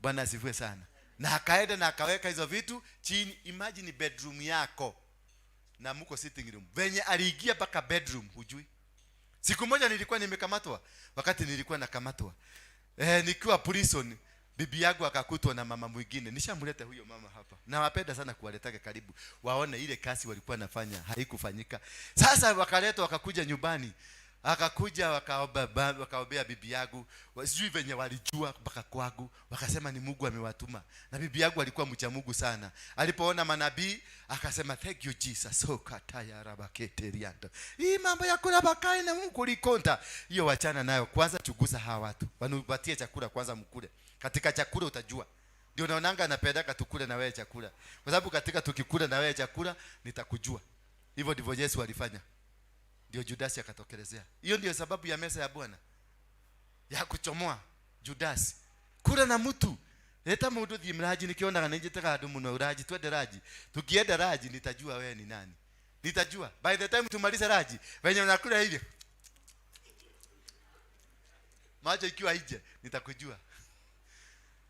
Bwana asifiwe sana. Na akaenda na akaweka hizo vitu chini. Imagine bedroom yako na mko sitting room, venye aliingia mpaka bedroom hujui. Siku moja nilikuwa nimekamatwa, wakati nilikuwa nakamatwa, nikiwa prison, bibi yangu akakutwa na mama mwingine. Nishamleta huyo mama hapa, nawapenda sana kuwaletaga karibu waone ile kazi walikuwa nafanya haikufanyika. Sasa wakaletwa wakakuja nyumbani, akakuja wakaombea bibi yangu, sijui venye walijua mpaka kwangu, wakasema ni Mungu amewatuma. Na bibi yangu alikuwa mcha Mungu sana, alipoona manabii akasema, thank you Jesus. Oh, kataya rabaketeriando, hii mambo ya kula bakai na Mungu likonta hiyo, wachana nayo kwanza. Chunguza hawa watu, wanupatie chakula kwanza, mkule. Katika chakula utajua. Ndio naonanga napendaka tukule na wewe chakula, kwa sababu katika tukikula na wewe chakula nitakujua. Hivyo ndivyo Yesu alifanya, ndio Judasi akatokelezea. Hiyo ndio sababu ya meza ya Bwana ya kuchomoa Judasi. Kula na mtu. Leta mundu thie mraji nikionaga ninjitaga andu muno raji, twende raji. Tukienda raji nitajua wewe ni nani. Nitajua. By the time tumalize raji, venye unakula hivi, macho ikiwa nje, nitakujua.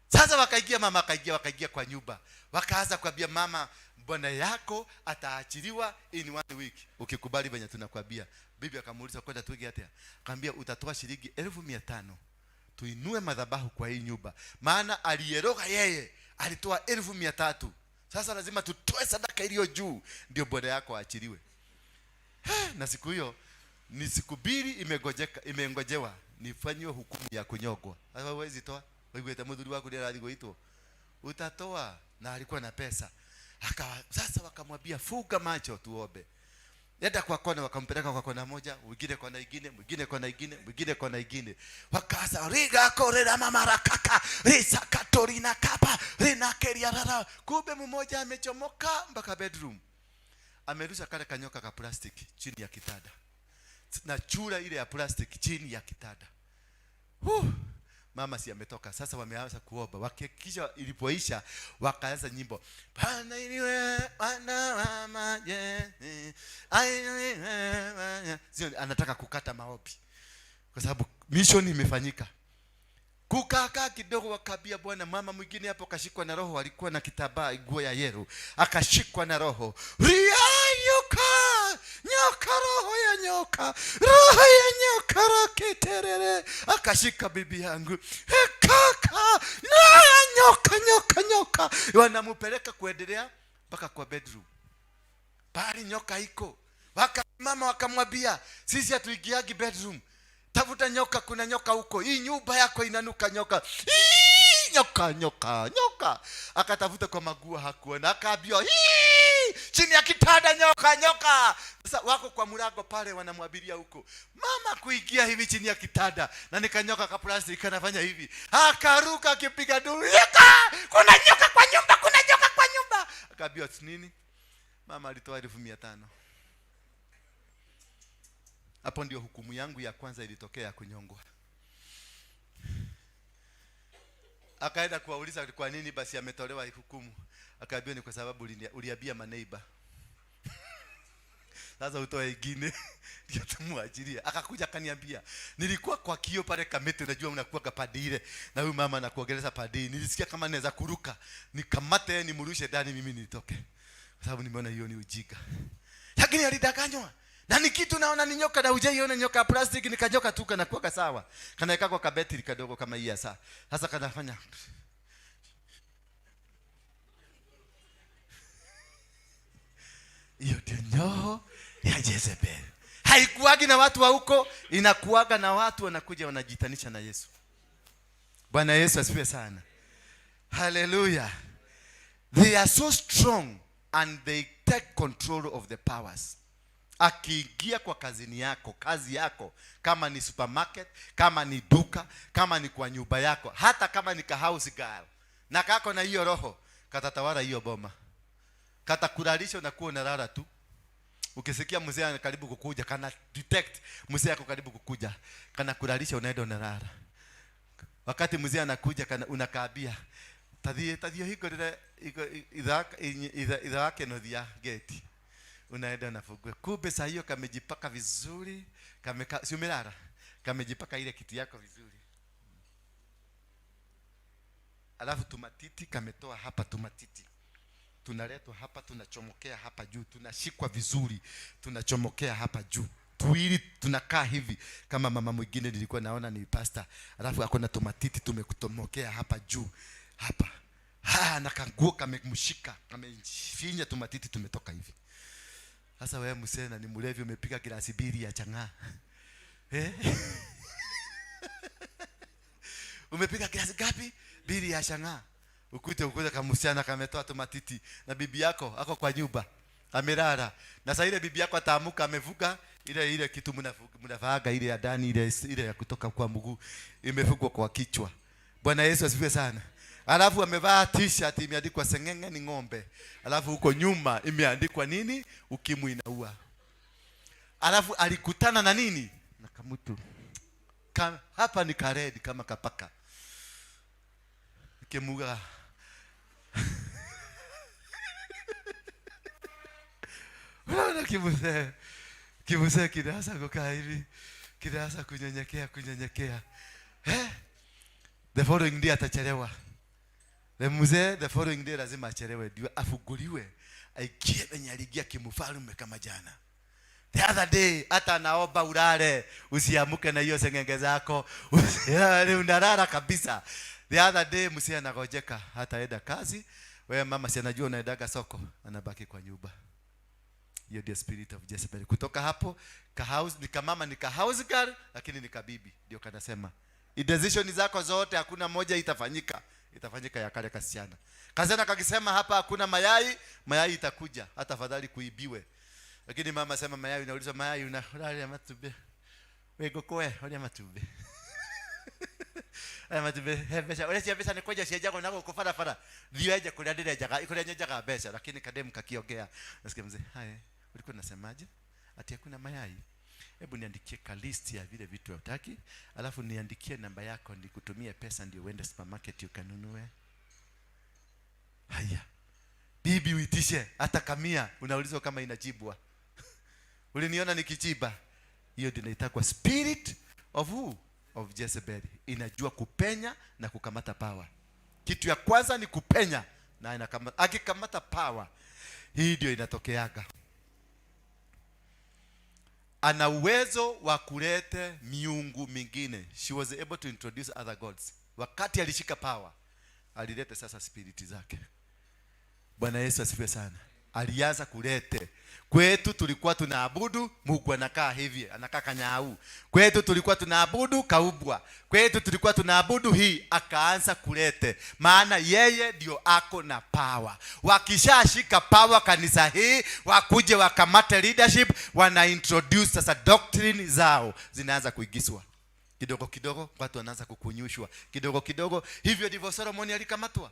Sasa wakaingia, mama akaingia, wakaingia kwa nyumba. Wakaanza kuambia mama, bwana yako ataachiliwa in 1 week ukikubali venye tunakwambia. Bibi akamuuliza, kwenda tuige atia? Akamwambia, utatoa shilingi 500,000 tuinue madhabahu kwa hii nyumba, maana aliyeroga yeye alitoa 300,000. Sasa lazima tutoe sadaka iliyo juu ndio bwana yako aachiliwe. Na siku hiyo ni siku mbili imengojewa nifanyiwe hukumu ya kunyongwa. Sasa huwezi toa. Wewe muthuri waku ndiye arathi gwitwo. Utatoa. Na alikuwa na pesa. Sasa wakamwambia funga macho tuombe. Enda kwa kona, wakampeleka kwa kona moja, mwingine kona ingine, mwingine kona ingine, mwingine kona ingine. Wakaanza riga korera mama rakaka, risa katorina kapa, rina keria rara. Kumbe mmoja amechomoka mpaka bedroom. Amerusha kale kanyoka ka plastic chini ya kitanda. Na chura ile ya plastic chini ya kitanda. Huh. Mama si ametoka. Sasa wameanza kuomba. Wakihakikisha ilipoisha wakaanza nyimbo. Bwana iliwe, Bwana wa majeshi. Sio, anataka kukata maombi. Kwa sababu mission imefanyika. Kukaa kidogo wakabia Bwana, mama mwingine hapo akashikwa na roho, alikuwa na kitambaa nguo ya yellow, akashikwa na roho. Ria nyoka, nyoka, roho ya nyoka, roho ya nyoka rakiterere. Akashika bibi yangu. He, kaka, na nyoka, nyoka, nyoka. Wanampeleka kuendelea mpaka kwa bedroom. Pale nyoka iko. Mama wakamwambia, sisi hatuingiagi bedroom. Tafuta nyoka, kuna nyoka huko. Hii nyumba yako inanuka nyoka. Hii, nyoka, nyoka, nyoka. Akatafuta kwa maguo hakuona. Akaambiwa, hii, chini ya kitanda nyoka, nyoka. Sasa wako kwa mlango pale wanamwabiria huko. Mama kuingia hivi chini ya kitanda na nikanyoka ka plastic kanafanya hivi. Akaruka akipiga duru. Nyoka! Kuna nyoka kwa nyumba, kuna nyoka kwa nyumba. Akaambiwa nini? Mama alitoa 500,000. Hapo ndio hukumu yangu ya kwanza ilitokea ya kunyongwa. Akaenda kuwauliza kwa nini basi ametolewa hukumu. Akaambiwa ni kwa sababu uliambia maneiba. Sasa utoe ingine ndio tumuachilie. Akakuja akaniambia, nilikuwa kwa kio pale Kamiti, unajua unakuwa pande ile na huyu mama anakuongeleza pande hii. Nilisikia kama naweza kuruka, nikamate nimrushe ndani mimi nitoke. Kwa sababu nimeona hiyo ni ujinga. Lakini alidanganywa. Na ni kitu naona ni nyoka na hujaiona nyoka ya plastiki, ni kanyoka tu kanakuwa sawa. Kanaweka kwa kabetri kadogo kama hii sasa. Sasa kanafanya hiyo ndio nyoho ya Jezebel. Haikuagi na watu wa huko, inakuaga na watu wanakuja wanajitanisha na Yesu. Bwana Yesu asifiwe sana. Hallelujah. They are so strong and they take control of the powers. Akiingia kwa kazini yako, kazi yako, kama ni supermarket, kama ni duka, kama ni kwa nyumba yako, hata kama ni ka house girl, na kako na hiyo roho, katatawala hiyo boma. Katakulalisha na kuwa unalala tu. Ukisikia mzee ana karibu kukuja, kana detect mzee ako karibu kukuja, kana kulalisha unaenda unalala. Wakati mzee anakuja kana unakaabia. Tathie, tathie hingũrĩre, itha wake no thia gate. Unaenda unafungue. Kumbe saa hiyo kamejipaka vizuri, si umelala? Kamejipaka ile kiti yako vizuri. Alafu tumatiti kametoa hapa tumatiti. Tunaletwa hapa, tunachomokea hapa juu, tunashikwa vizuri, tunachomokea hapa juu. Tuwili tunakaa hivi kama mama mwingine nilikuwa naona ni pastor, alafu ako na tumatiti tumekutomokea hapa juu hapa. Ha, na kanguo kamemshika, kamefinya tumatiti tumetoka hivi. Sasa wewe msena ni mlevi, umepiga glasi mbili ya chang'aa. Umepiga glasi ngapi? 2 ya chang'aa. Ukute ukute kama msichana kametoa tumatiti na bibi yako ako kwa nyumba amelala. Na sasa ile bibi yako ataamuka amevuka ile kitu mnavaaga ile ya ndani, ile ya kutoka kwa mguu imefungwa kwa kichwa. Bwana Yesu asifiwe sana. Alafu amevaa t-shirt imeandikwa sengenge ni ng'ombe. Alafu huko nyuma imeandikwa nini? Ukimwi inaua. Alafu alikutana na nini? Na kamutu. Hapa ni karedi kama kapaka. Kimuga. Unaona kimuzee. Kimuzee kinaanza kukaa hivi. Kinaanza kunyenyekea, kunyenyekea. Eh? The following day atachelewa. The mzee the following day lazima achelewe ndio afunguliwe aikie venye aliingia kimfalme kama jana. The other day hata anaomba ulale, usiamuke na hiyo sengenge zako. Usilale, unalala kabisa. The other day mzee anagojeka, hataenda kazi. Wewe mama si anajua unaendaga soko, anabaki kwa nyumba. Hiyo ndio spirit of Jezebel. Kutoka hapo ka house ni kama ni ka house girl, lakini ni kabibi ndio kanasema. Decision zako zote hakuna moja itafanyika. Itafanyika ya kale kasichana. Kasichana kakisema hapa hakuna mayai, mayai itakuja, hata afadhali kuibiwe. Lakini mama sema mayai, unauliza mayai una uraria matumbi. We gokoe, uria matumbi. Aya matumbi, he mbeca, urecia mbeca ni kwenja cienjagwo na gũkũ barabara. Thiĩ wenje kũrĩa ndĩrenjaga, kũrĩa nyenjaga mbeca, lakini kademu kakiongea. Nasikia mzee, haya, ulikuwa unasemaje? Ati hakuna mayai? Hebu niandikie ka list ya vile vitu hutaki, alafu niandikie namba yako nikutumie pesa ndio uende supermarket ukanunue. Haya. Bibi uitishe hata kamia, unaulizwa kama inajibwa. Uliniona nikichiba. Hiyo ndio inaitwa spirit of who? Of Jezebel. Inajua kupenya na kukamata power. Kitu ya kwanza ni kupenya na inakamata. Akikamata power, hii ndio inatokeaga. Ana uwezo wa kuleta miungu mingine. She was able to introduce other gods. Wakati alishika power, alileta sasa spirit zake. Bwana Yesu asifiwe sana. Alianza kulete. Kwetu tulikuwa tunaabudu Mungu anakaa hivi, anakaa kanyau. Kwetu tulikuwa tunaabudu kaubwa. Kwetu tulikuwa tunaabudu hii, akaanza kulete. Maana yeye ndio ako na power. Wakishashika power kanisa hii, wakuje wakamate leadership, wana introduce sasa doctrine zao zinaanza kuigizwa. Kidogo kidogo watu wanaanza kukunyushwa. Kidogo kidogo. Hivyo ndivyo Solomon alikamatwa.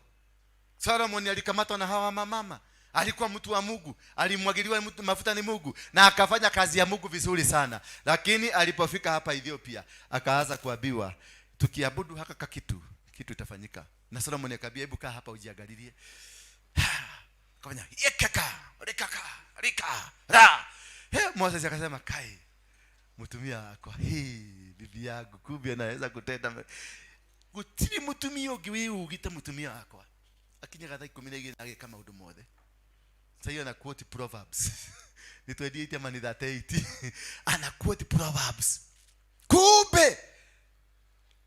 Solomon alikamatwa na hawa mamama. Alikuwa mtu wa Mungu, alimwagiliwa mafuta ni Mungu na akafanya kazi ya Mungu vizuri sana. Lakini alipofika hapa Ethiopia akaanza kuambiwa tukiabudu haka kakitu, kitu itafanyika. Na Solomon akaambia hebu kaa hapa ujiangalilie. Akafanya yekaka, rikaka, rika, ra. He, Moses akasema kai, mtumia wako, hii bibi yangu kumbe anaweza kutenda. Gutiri mutumia ũngĩ wĩũgĩte mutumia wakwa. Akinyaga thaa ikũmi na igĩrĩ na agĩka maũndũ mothe. Sasa hiyo ana quote Proverbs. Ni 28 ama ni 38. Ana quote Proverbs. Kumbe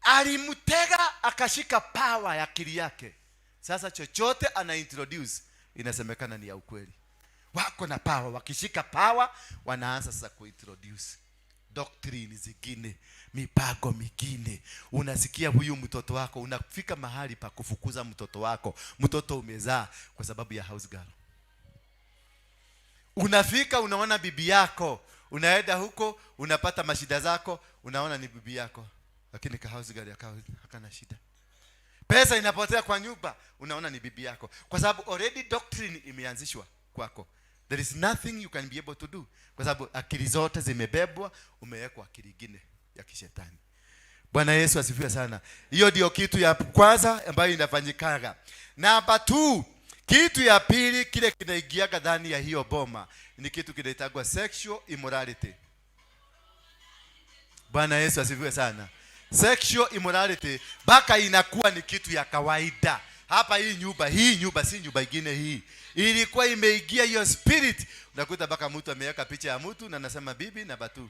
alimtega akashika power ya akili yake. Sasa chochote ana introduce inasemekana ni ya ukweli. Wako na power, wakishika power wanaanza sasa kuintroduce doctrine zingine, mipango mingine. Unasikia huyu mtoto wako, unafika mahali pa kufukuza mtoto wako, mtoto umezaa kwa sababu ya house girl. Unafika unaona bibi yako, unaenda huko unapata mashida zako, unaona ni bibi yako, lakini ka house girl hakana shida. Pesa inapotea kwa nyumba, unaona ni bibi yako, kwa sababu already doctrine imeanzishwa kwako. There is nothing you can be able to do, kwa sababu akili zote zimebebwa, umewekwa akili nyingine ya kishetani. Bwana Yesu asifiwe sana. Hiyo ndio kitu ya kwanza ambayo inafanyikaga. Namba 2, kitu ya pili kile kinaingiaga ndani ya hiyo boma ni kitu kinaitwa sexual immorality. Bwana Yesu asifiwe sana. Sexual immorality mpaka inakuwa ni kitu ya kawaida. Hapa hii nyumba, hii nyumba si nyumba ingine hii. Ilikuwa imeingia hiyo spirit. Unakuta mpaka mtu ameweka picha ya mtu na anasema bibi na batu.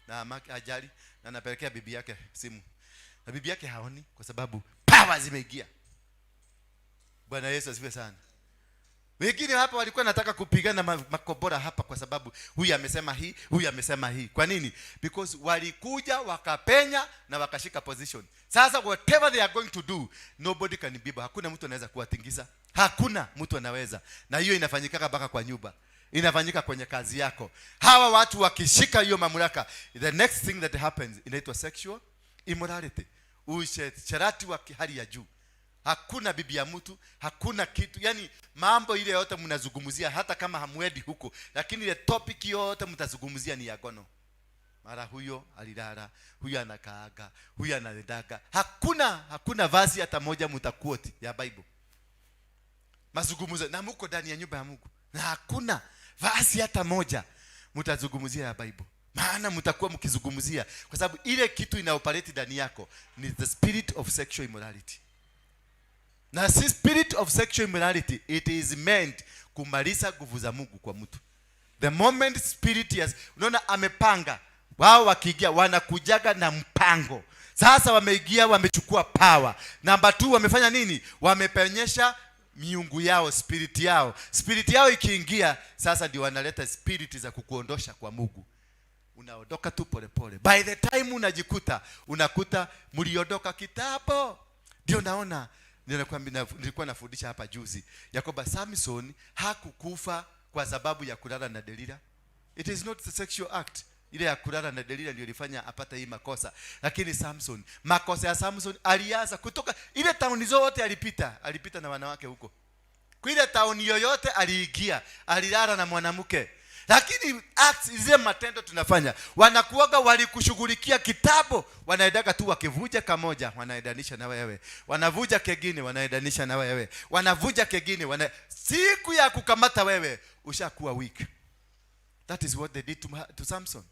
Na ajali na anapelekea bibi yake simu. Na bibi yake haoni kwa sababu power zimeingia. Bwana Yesu asifiwe sana. Wengine hapa walikuwa nataka kupigana makobora hapa kwa sababu huyu amesema hii, huyu amesema hii. Kwa nini? Because walikuja wakapenya na wakashika position. Sasa whatever they are going to do, nobody can be able. Hakuna mtu anaweza kuwatingiza. Hakuna mtu anaweza. Na hiyo inafanyika mpaka kwa nyumba. Inafanyika kwenye kazi yako. Hawa watu wakishika hiyo mamlaka, the next thing that happens inaitwa sexual immorality. Usherati wa hali ya juu. Hakuna bibi ya mtu, hakuna kitu. Yani mambo ile yote mnazungumzia hata kama hamwendi huko, lakini ile topic yote mtazungumzia ni ya gono. Mara huyo alilala, huyo anakaaga, huyo anaendaga. Hakuna verse hata moja mtaquote ya Bible. Mazungumzo na muko ndani ya nyumba ya Mungu, na hakuna verse hata moja mtazungumzia ya Bible, maana mtakuwa mkizungumzia, kwa sababu ile kitu inaoperate ndani yako ni the spirit of sexual immorality. Na si spirit of sexual immorality, it is meant kumaliza nguvu za Mungu kwa mtu. The moment spirit yes, unaona amepanga wao, wakiingia wanakujaga na mpango. Sasa wameingia, wamechukua power. Number 2, wamefanya nini? Wamepenyesha miungu yao, spirit yao. Spirit yao ikiingia, sasa ndio wanaleta spirit za kukuondosha kwa Mungu. Unaondoka tu polepole. By the time unajikuta, unakuta mliondoka kitambo. Ndio naona nilikuwa nafundisha hapa juzi ya kwamba Samson hakukufa kwa sababu ya kulala na Delila. It is not the sexual act. Ile ya kulala na Delila ndio ilifanya apate hii makosa. Lakini Samson, makosa ya Samson alianza kutoka ile tauni zote alipita, alipita na wanawake huko. Kwa ile tauni yoyote aliingia, alilala na mwanamke. Lakini acts, zile matendo tunafanya, wanakuwaga walikushughulikia kitambo, wanaendaga tu wakivuja kamoja, wanaendanisha na wewe, wanavuja kengine, wanaendanisha na wewe, wanavuja kengine, siku ya kukamata wewe ushakuwa weak. That is what they did to Samson.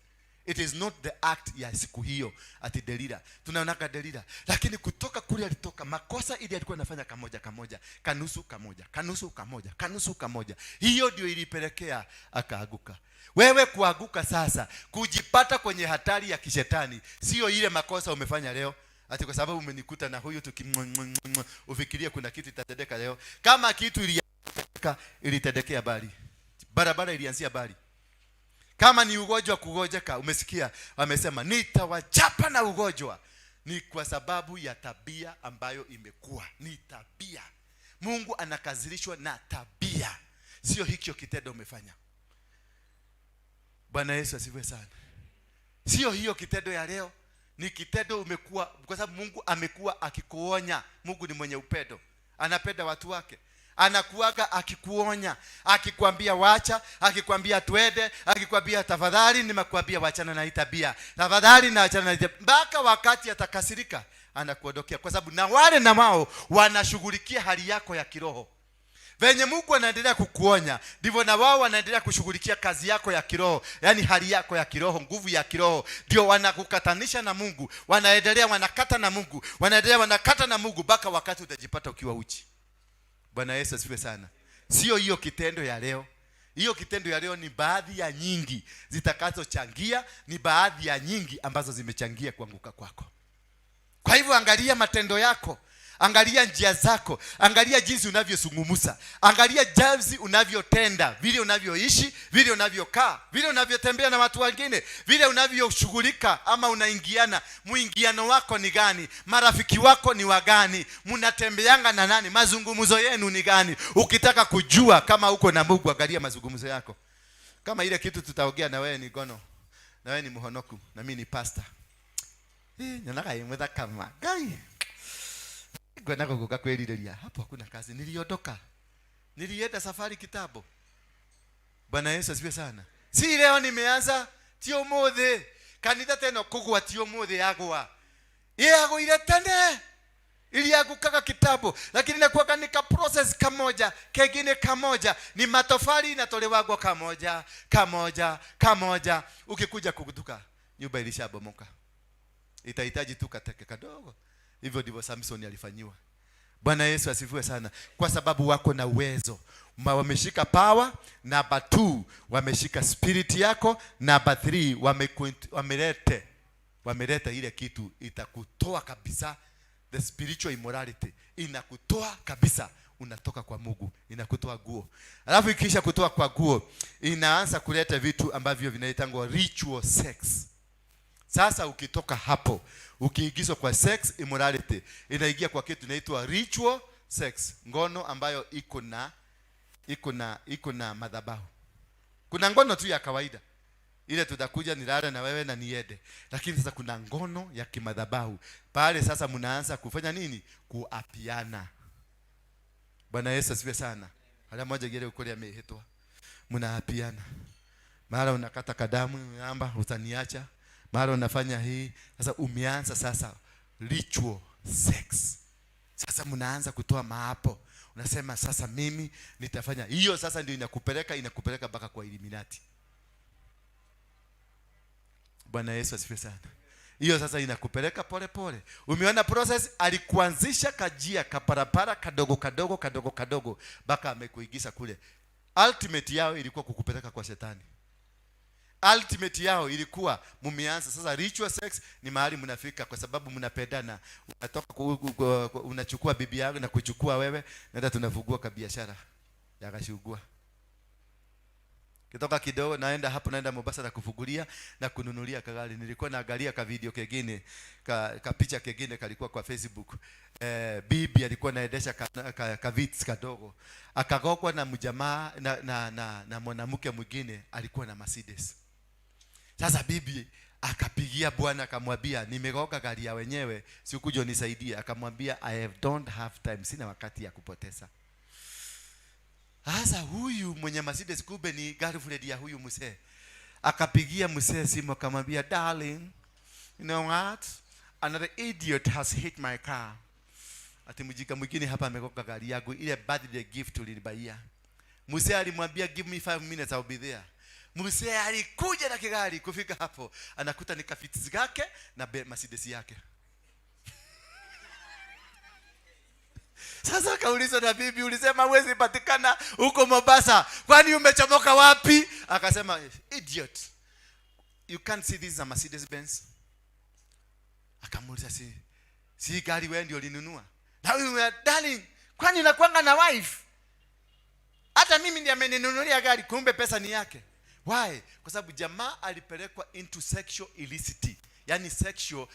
It is not the act ya siku hiyo ati Delila. Tunaonaka Delila. Lakini kutoka kule alitoka makosa ili alikuwa anafanya kamoja kamoja, kanusu kamoja, kanusu kamoja, kanusu kamoja. Hiyo ndio ilipelekea akaaguka. Wewe kuaguka sasa, kujipata kwenye hatari ya kishetani, sio ile makosa umefanya leo. Ati kwa sababu umenikuta na huyu ufikirie kuna kitu itatendeka leo. Kama kitu ilitendekea bali. Barabara ilianzia bali. Kama ni ugonjwa kugojeka, umesikia wamesema nitawachapa na ugonjwa. Ni kwa sababu ya tabia ambayo imekuwa. Ni tabia. Mungu anakasirishwa na tabia, sio hicho kitendo umefanya. Bwana Yesu asifiwe sana. Sio hiyo kitendo ya leo, ni kitendo umekuwa, kwa sababu Mungu amekuwa akikuonya. Mungu ni mwenye upendo, anapenda watu wake. Anakuaga akikuonya, akikwambia wacha, akikwambia twende, akikwambia tafadhali, nimekuambia wachana na hii tabia, tafadhali na achana na hii tabia, mpaka wakati atakasirika anakuondokea, kwa sababu na wale na wao wanashughulikia hali yako ya kiroho. Venye Mungu anaendelea kukuonya, ndivyo na wao wanaendelea kushughulikia kazi yako ya kiroho, yani hali yako ya kiroho, nguvu ya kiroho. Ndio wanakukatanisha na Mungu, wanaendelea wanakata na Mungu, wanaendelea wanakata na Mungu mpaka wakati utajipata ukiwa uchi. Bwana Yesu asifiwe sana. Sio hiyo kitendo ya leo. Hiyo kitendo ya leo ni baadhi ya nyingi zitakazochangia, ni baadhi ya nyingi ambazo zimechangia kuanguka kwako. Kwa hivyo angalia matendo yako, angalia njia zako, angalia jinsi unavyozungumza, angalia jinsi unavyotenda, vile unavyoishi, vile unavyokaa, vile unavyotembea na watu wengine, vile unavyoshughulika ama unaingiana, muingiano wako ni gani, marafiki wako ni wagani, mnatembeanga na nani, mazungumzo yenu ni gani. Ukitaka kujua kama uko na Mungu, angalia mazungumzo yako. Kama ile kitu tutaongea na wewe ni gono, na wewe ni muhonoku, na mimi ni pastor. Nyonaga imwe kama Ngai. Ngwenda guguka kwĩrirĩria. Hapo hakuna kazi. Niliondoka. Nilienda safari kitambo. Bwana Yesu asifiwe sana. Si leo nimeanza, ti ũmũthĩ. Kanitha teno kũgwa ti ũmũthĩ yagwa. Yagũire tene. Iliangukaga kitambo, lakini inakuwaga ni ka process kamoja, kengine kamoja, ni matofali inatolewagwa kamoja, kamoja, kamoja. Ukikuja kugutuka, nyumba ilishabomoka. Itahitaji tu kateke kadogo. Hivyo ndivyo Samson alifanyiwa. Bwana Yesu asifiwe sana. Kwa sababu wako na uwezo. Wameshika power. Number 2, wameshika spirit yako. Number 3, wameleta ile kitu itakutoa kabisa. The spiritual immorality inakutoa kabisa, unatoka kwa Mungu, inakutoa guo. Alafu ikisha kutoa kwa guo, inaanza kuleta vitu ambavyo vinaitangwa ritual sex. Sasa ukitoka hapo, ukiingizwa kwa sex immorality, inaingia kwa kitu inaitwa ritual sex, ngono ambayo iko na madhabahu. Kuna ngono tu ya kawaida ile tutakuja nilale na wewe na niende, lakini sasa kuna ngono ya kimadhabahu pale. Sasa mnaanza kufanya nini? Kuapiana. Bwana Yesu asifiwe sana. Hala moja gere ukuri amehetwa, mnaapiana. Mara unakata kadamu, namba utaniacha. Mara unafanya hii. Sasa umeanza sasa ritual sex. Sasa mnaanza kutoa maapo, unasema sasa mimi nitafanya hiyo. Sasa ndio inakupeleka mpaka kwa Illuminati. Bwana Yesu asifiwe sana. Hiyo sasa inakupeleka pole pole. Umeona process, alikuanzisha kajia kaparapara kadogo kadogo kadogo kadogo mpaka amekuingiza kule. Ultimate yao ilikuwa kukupeleka kwa shetani. Ultimate yao ilikuwa mumeanza sasa ritual sex, ni mahali mnafika kwa sababu mnapendana. Unatoka unachukua bibi yako na kuchukua wewe, naenda tunafungua kabiashara ya kashugua kitoka kidogo, naenda hapo, naenda Mombasa na kufungulia na kununulia kagari. Nilikuwa naangalia ka video kengine, ka picha kengine kalikuwa kwa Facebook. Bibi alikuwa naendesha ka Vitz kadogo, akagongwa na mjamaa na mwanamke mwingine alikuwa na Mercedes. Sasa bibi akapigia bwana akamwambia, nimegonga gari ya wenyewe, sikuja unisaidie. Akamwambia, I have don't have time, sina wakati ya kupoteza. Sasa huyu mwenye Mercedes kumbe ni girlfriend ya huyu mzee. Akapigia mzee simu akamwambia, darling, you know what? Another idiot has hit my car. Ati mjinga mwingine hapa amegonga gari yangu, ile birthday gift ulinibaia. Mzee alimwambia, give me 5 minutes, I'll be there. Mzee alikuja na kigari, kufika hapo anakuta ni kafitz kake na Mercedes yake. Sasa akaulizwa na bibi, ulisema huwezi patikana huko Mombasa, kwani umechomoka wapi? Akasema, idiot, you can't see this is a Mercedes Benz. Akamuuliza, si gari wewe ndio ulinunua? Na huyu, darling, kwani unakuanga na wife? Hata mimi ndiye ameninunulia gari, kumbe pesa ni yake. Why? Kwa sababu jamaa alipelekwa into sexual illicit, yani sexual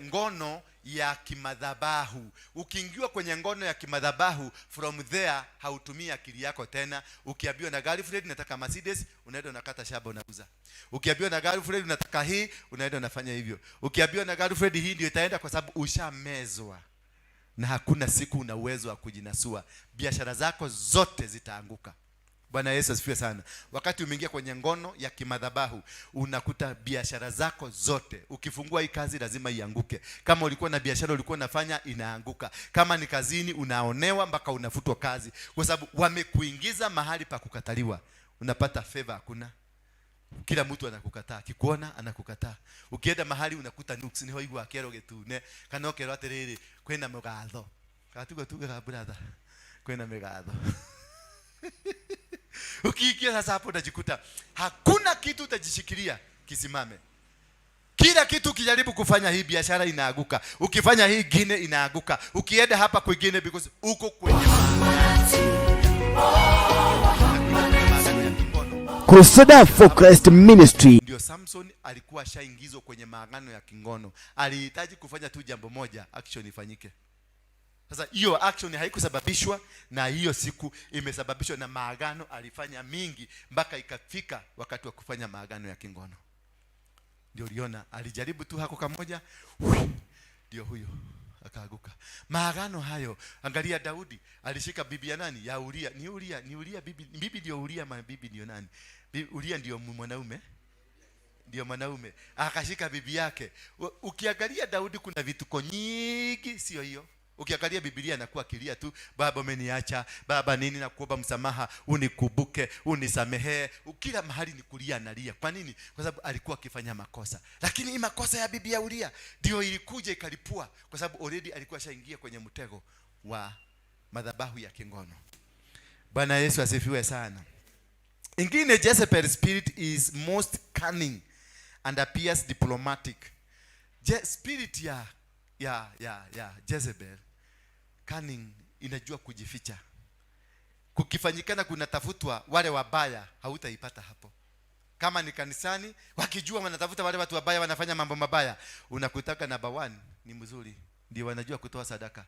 ngono ya kimadhabahu. Ukiingiwa kwenye ngono ya kimadhabahu, from there hautumii akili yako tena. Ukiambiwa na girlfriend nataka Mercedes, unaenda unakata shamba unauza. Ukiambiwa na girlfriend unataka hii, unaenda unafanya hivyo. Ukiambiwa na girlfriend hii ndio itaenda, kwa sababu ushamezwa na hakuna siku una uwezo wa kujinasua. Biashara zako zote zitaanguka. Bwana Yesu asifiwe sana. Wakati umeingia kwenye ngono ya kimadhabahu, unakuta biashara zako zote, ukifungua hii kazi lazima ianguke. Kama ulikuwa na biashara ulikuwa unafanya, inaanguka. Kama ni kazini, unaonewa mpaka unafutwa kazi, kwa sababu wamekuingiza mahali pa kukataliwa. Unapata favor hakuna. Kila mtu anakukataa, akikuona anakukataa. Ukienda mahali unakuta nuks, niho igua kero gitune kana okerwo atiriri kwina mugatho. Katugo tugaga brother, kwina migatho. Ukiingia sasa hapo utajikuta hakuna kitu utajishikilia kisimame. Kila kitu ukijaribu kufanya hii biashara inaanguka, ukifanya hii ingine inaanguka, ukienda hapa kwingine, because uko kwenye Crusader for Christ Ministry. Ndio Samson alikuwa ashaingizwa kwenye maagano ya kingono. Alihitaji kufanya tu jambo moja, action ifanyike. Sasa hiyo action haikusababishwa na hiyo siku, imesababishwa na maagano alifanya mingi mpaka ikafika wakati wa kufanya maagano ya kingono. Ndio uliona alijaribu tu hako kamoja, ndio huyo akaanguka. Maagano hayo, angalia Daudi alishika bibi ya nani? Ya Uria. Ni Uria, ni Uria bibi, bibi ndio Uria, ma bibi ndio nani? Uria ndio mwanaume. Ndio mwanaume. Akashika bibi yake. Ukiangalia Daudi kuna vituko nyingi, sio hiyo. Ukiangalia Biblia anakuwa akilia tu, baba umeniacha, baba nini, nakuomba msamaha, unikumbuke, unisamehe. Kila mahali ni kulia analia. Kwa nini? Kwa sababu alikuwa akifanya makosa. Lakini hii makosa ya bibi ya Uria ndio ilikuja ikalipua, kwa sababu already alikuwa ashaingia kwenye mtego wa madhabahu ya kingono. Bwana Yesu asifiwe sana. Ingine, Jezebel spirit is most cunning and appears diplomatic. Spirit ya Jezebel cunning, inajua kujificha. Kukifanyikana kunatafutwa wale wabaya, hautaipata hapo. Kama ni kanisani, wakijua wanatafuta wale watu wabaya wanafanya mambo mabaya, unakutaka number 1 ni mzuri, ndio wanajua kutoa sadaka,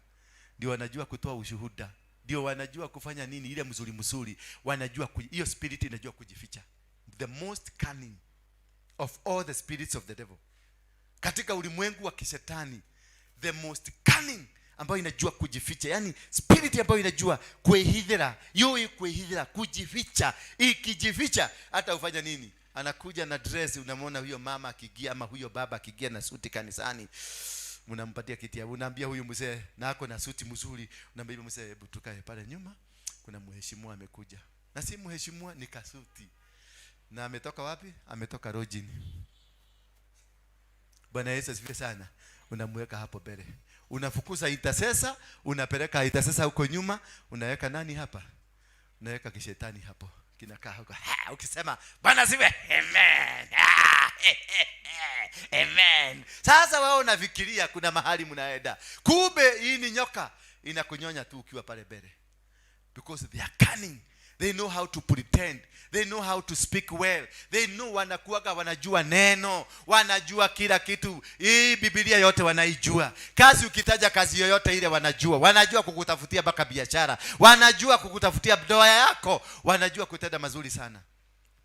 ndio wanajua kutoa ushuhuda, ndio wanajua kufanya nini ile mzuri mzuri, wanajua hiyo spirit inajua kujificha. The most cunning of all the spirits of the devil. Katika ulimwengu wa kishetani, the most cunning ambayo inajua kujificha, yani spirit ambayo inajua kuihithira, yoi kuihithira, kujificha. Ikijificha hata ufanya nini Anakuja na dress, unamwona huyo mama akigia ama huyo baba akigia na suti kanisani, mnampatia kiti ya, unaambia huyu mzee na ako na suti mzuri, unaambia mzee, hebu tukae pale nyuma, kuna mheshimiwa amekuja. Na si mheshimiwa, ni kasuti. Na ametoka wapi? Ametoka Rojini. Bwana Yesu asifiwe sana. Unamweka hapo mbele, unafukuza intercessor, unapeleka intercessor huko nyuma, unaweka nani hapa? Unaweka kishetani hapo, kinakaa huko. Ha, ukisema Bwana asifiwe, amen. Ah, amen. Sasa wewe unafikiria kuna mahali mnaenda, kumbe hii ni nyoka inakunyonya tu ukiwa pale mbele, because they are cunning. They know how to pretend. They know how to speak well. They know, wanakuwaga wanajua neno, wanajua kila kitu. Hii Biblia yote wanaijua. Kazi, ukitaja kazi yoyote ile wanajua. Wanajua kukutafutia mpaka biashara. Wanajua kukutafutia ndoa yako. Wanajua kutenda mazuri sana.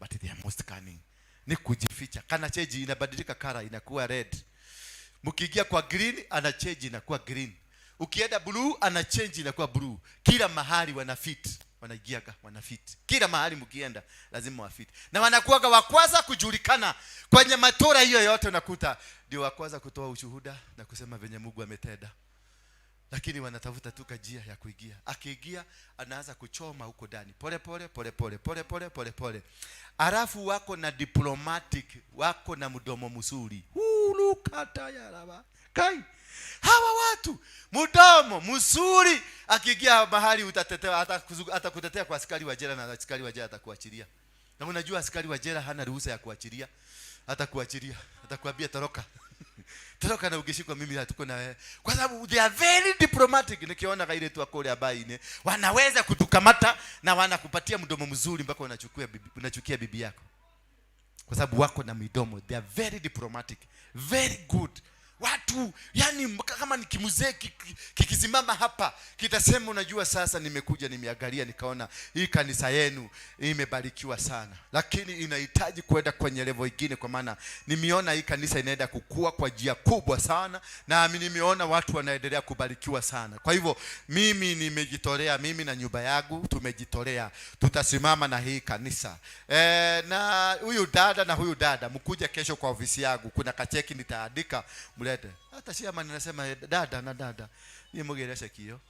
But they are most cunning. Ni kujificha. Kana change, inabadilika color, inakuwa red. Mkiingia kwa green, ana change, inakuwa green. Ukienda blue, ana change, inakuwa blue. Kila mahali wana fit, wanaingiaga wana fit. Kila mahali mkienda lazima wafit, na wanakuwaga wa kwanza kujulikana kwenye matora hiyo yote, unakuta ndio wa kwanza kutoa ushuhuda na kusema venye Mungu ametenda, lakini wanatafuta tu kajia ya kuingia. Akiingia anaanza kuchoma huko ndani pole pole pole pole pole pole pole pole, alafu wako na diplomatic, wako na mdomo mzuri hulukata yaraba kai. Hawa watu mdomo mzuri, akiingia mahali utatetea, atakutetea kwa askari wa jela, na askari wa jela atakuachilia. Na unajua askari wa jela hana ruhusa ya kuachilia, atakuachilia, atakwambia toroka, toroka, na ukishikwa mimi hatuko na wewe, kwa sababu they are very diplomatic. Nikiona kaile tu akole abaine, wanaweza kutukamata na wanakupatia mdomo mzuri mpaka unachukia bibi yako, kwa sababu wako na midomo. They are very diplomatic, very good watu. Yani kama ni kimzee kikisimama hapa kitasema, unajua sasa nimekuja nimeangalia nikaona hii kanisa yenu imebarikiwa sana, lakini inahitaji kwenda kwenye level ingine, kwa maana nimeona hii kanisa inaenda kukua kwa njia kubwa sana, na nimeona watu wanaendelea kubarikiwa sana. Kwa hivyo mimi nimejitolea, mimi na nyumba yangu tumejitolea, tutasimama na hii kanisa. Na huyu dada na huyu dada, mkuja kesho kwa ofisi yangu, kuna kacheki nitaandika, mlete. Hata chairman anasema dada na dada ni mugere cheki hiyo.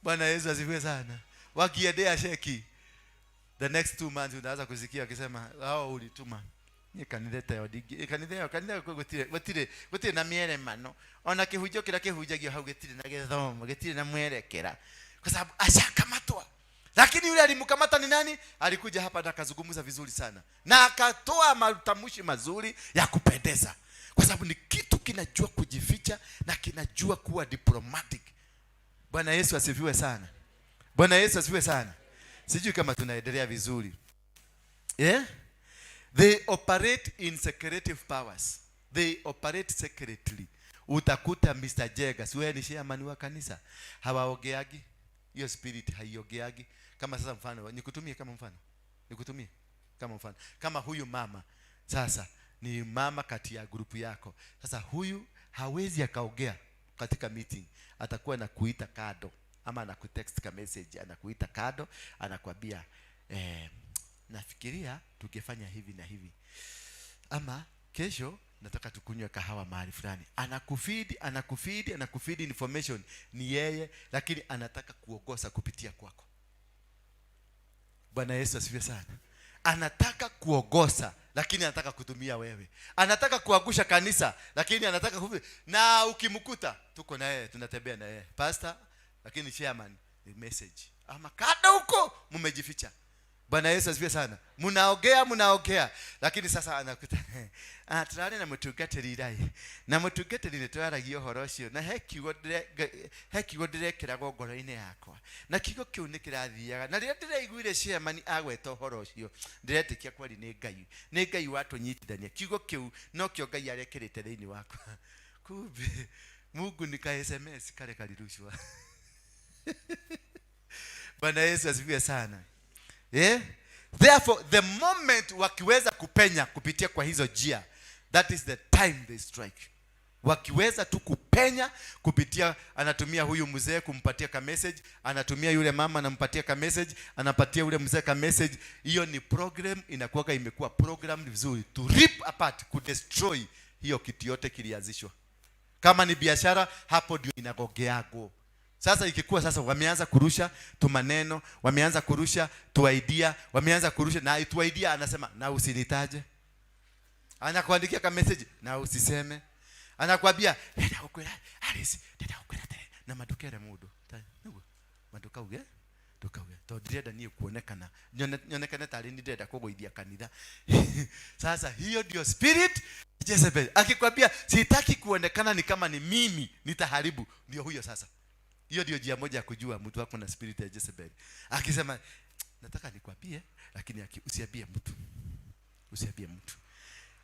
Bwana Yesu asifiwe sana. Wakiendea cheki, the next 2 months unaanza kusikia wakisema hao ulituma ni kanitha tayo ndingi kanitha yo kanitha gutire gutire gutire na mieremano, ona kihunjo kira kihunjagio hau gitire na githomo, gitire na mwerekera, kwa sababu ashakamatwa. Lakini yule alimkamata ni nani? Alikuja hapa na akazungumza vizuri sana na akatoa matamshi mazuri ya kupendeza, kwa sababu ni kitu kinajua kujificha na kinajua kuwa diplomatic. Bwana Yesu asifiwe sana. Bwana Yesu asifiwe sana. Sijui kama tunaendelea vizuri, yeah? They operate in secretive powers. They operate secretly. Utakuta Mr. Jega, si wewe ni chairman wa kanisa, hawaogeagi. Hiyo spirit haiogeagi. Kama sasa mfano, nikutumie kama mfano, nikutumie kama mfano, kama huyu mama sasa ni mama kati ya grupu yako. Sasa huyu hawezi akaogea katika meeting, atakuwa anakuita kado ama anakutext ka message, anakuita kado, anakwambia, nafikiria tungefanya hivi na hivi, ama kesho nataka tukunywe kahawa mahali fulani. Anakufeed, anakufeed, anakufeed information, ni yeye, lakini anataka kuongoza kupitia kwako. Bwana Yesu asifiwe sana. Anataka kuongoza, lakini anataka kutumia wewe. Anataka kuangusha kanisa, lakini anataka na ukimkuta tuko na yeye, tunatembea na yeye pastor, lakini chairman ni message ama kada huko mmejificha. Bwana Yesu asifiwe sana. Mnaongea, mnaongea, lakini sasa anakuta, ah, turarĩ na mũtungatĩri rai na mũtungatĩri nĩ twaragia ũhoro ũcio na he kiugo ndĩrekĩragwo ngoro-inĩ yakwa na kiugo kĩu nĩ kĩrathiaga na rĩrĩa ndĩraiguire chairman agweta ũhoro ũcio, ndĩretĩkia kweri nĩ Ngai, nĩ Ngai watũnyitithania, kiugo kĩu nokĩo Ngai arekĩrĩte thĩinĩ wakwa. Kumbe Mungu ni ka SMS kale kalirushwa. Bwana Yesu asifiwe sana. Yeah? Therefore, the moment wakiweza kupenya kupitia kwa hizo njia, that is the time they strike. Wakiweza tu kupenya kupitia, anatumia huyu mzee kumpatia ka message, anatumia yule mama anampatia ka message, anapatia yule mzee ka message. Hiyo ni program, inakuwa imekuwa program vizuri to rip apart, kudestroy hiyo kitu yote kilianzishwa. Kama ni biashara, hapo ndio inagogeago. Sasa ikikuwa sasa wameanza kurusha tu maneno, wameanza kurusha tu idea, wameanza kurusha na tu idea, anasema na usinitaje. Anakuandikia ka message na usiseme. Anakuambia ndenda gukwira Alice, ndenda gukwira tere na madukere mundu. Niguo madukauge ndukauge tondu ndirenda niĩ kuonekana nyonekane tarĩ ni ndĩrenda kũgũithia kanitha. Sasa hiyo ndio spirit Jezebel. Akikwambia sitaki kuonekana ni kama ni mimi nitaharibu, ndio huyo sasa. Hiyo ndio njia moja ya kujua mtu wako na spirit ya Jezebel. Akisema nataka nikwambie, lakini usiambie mtu, usiambie mtu.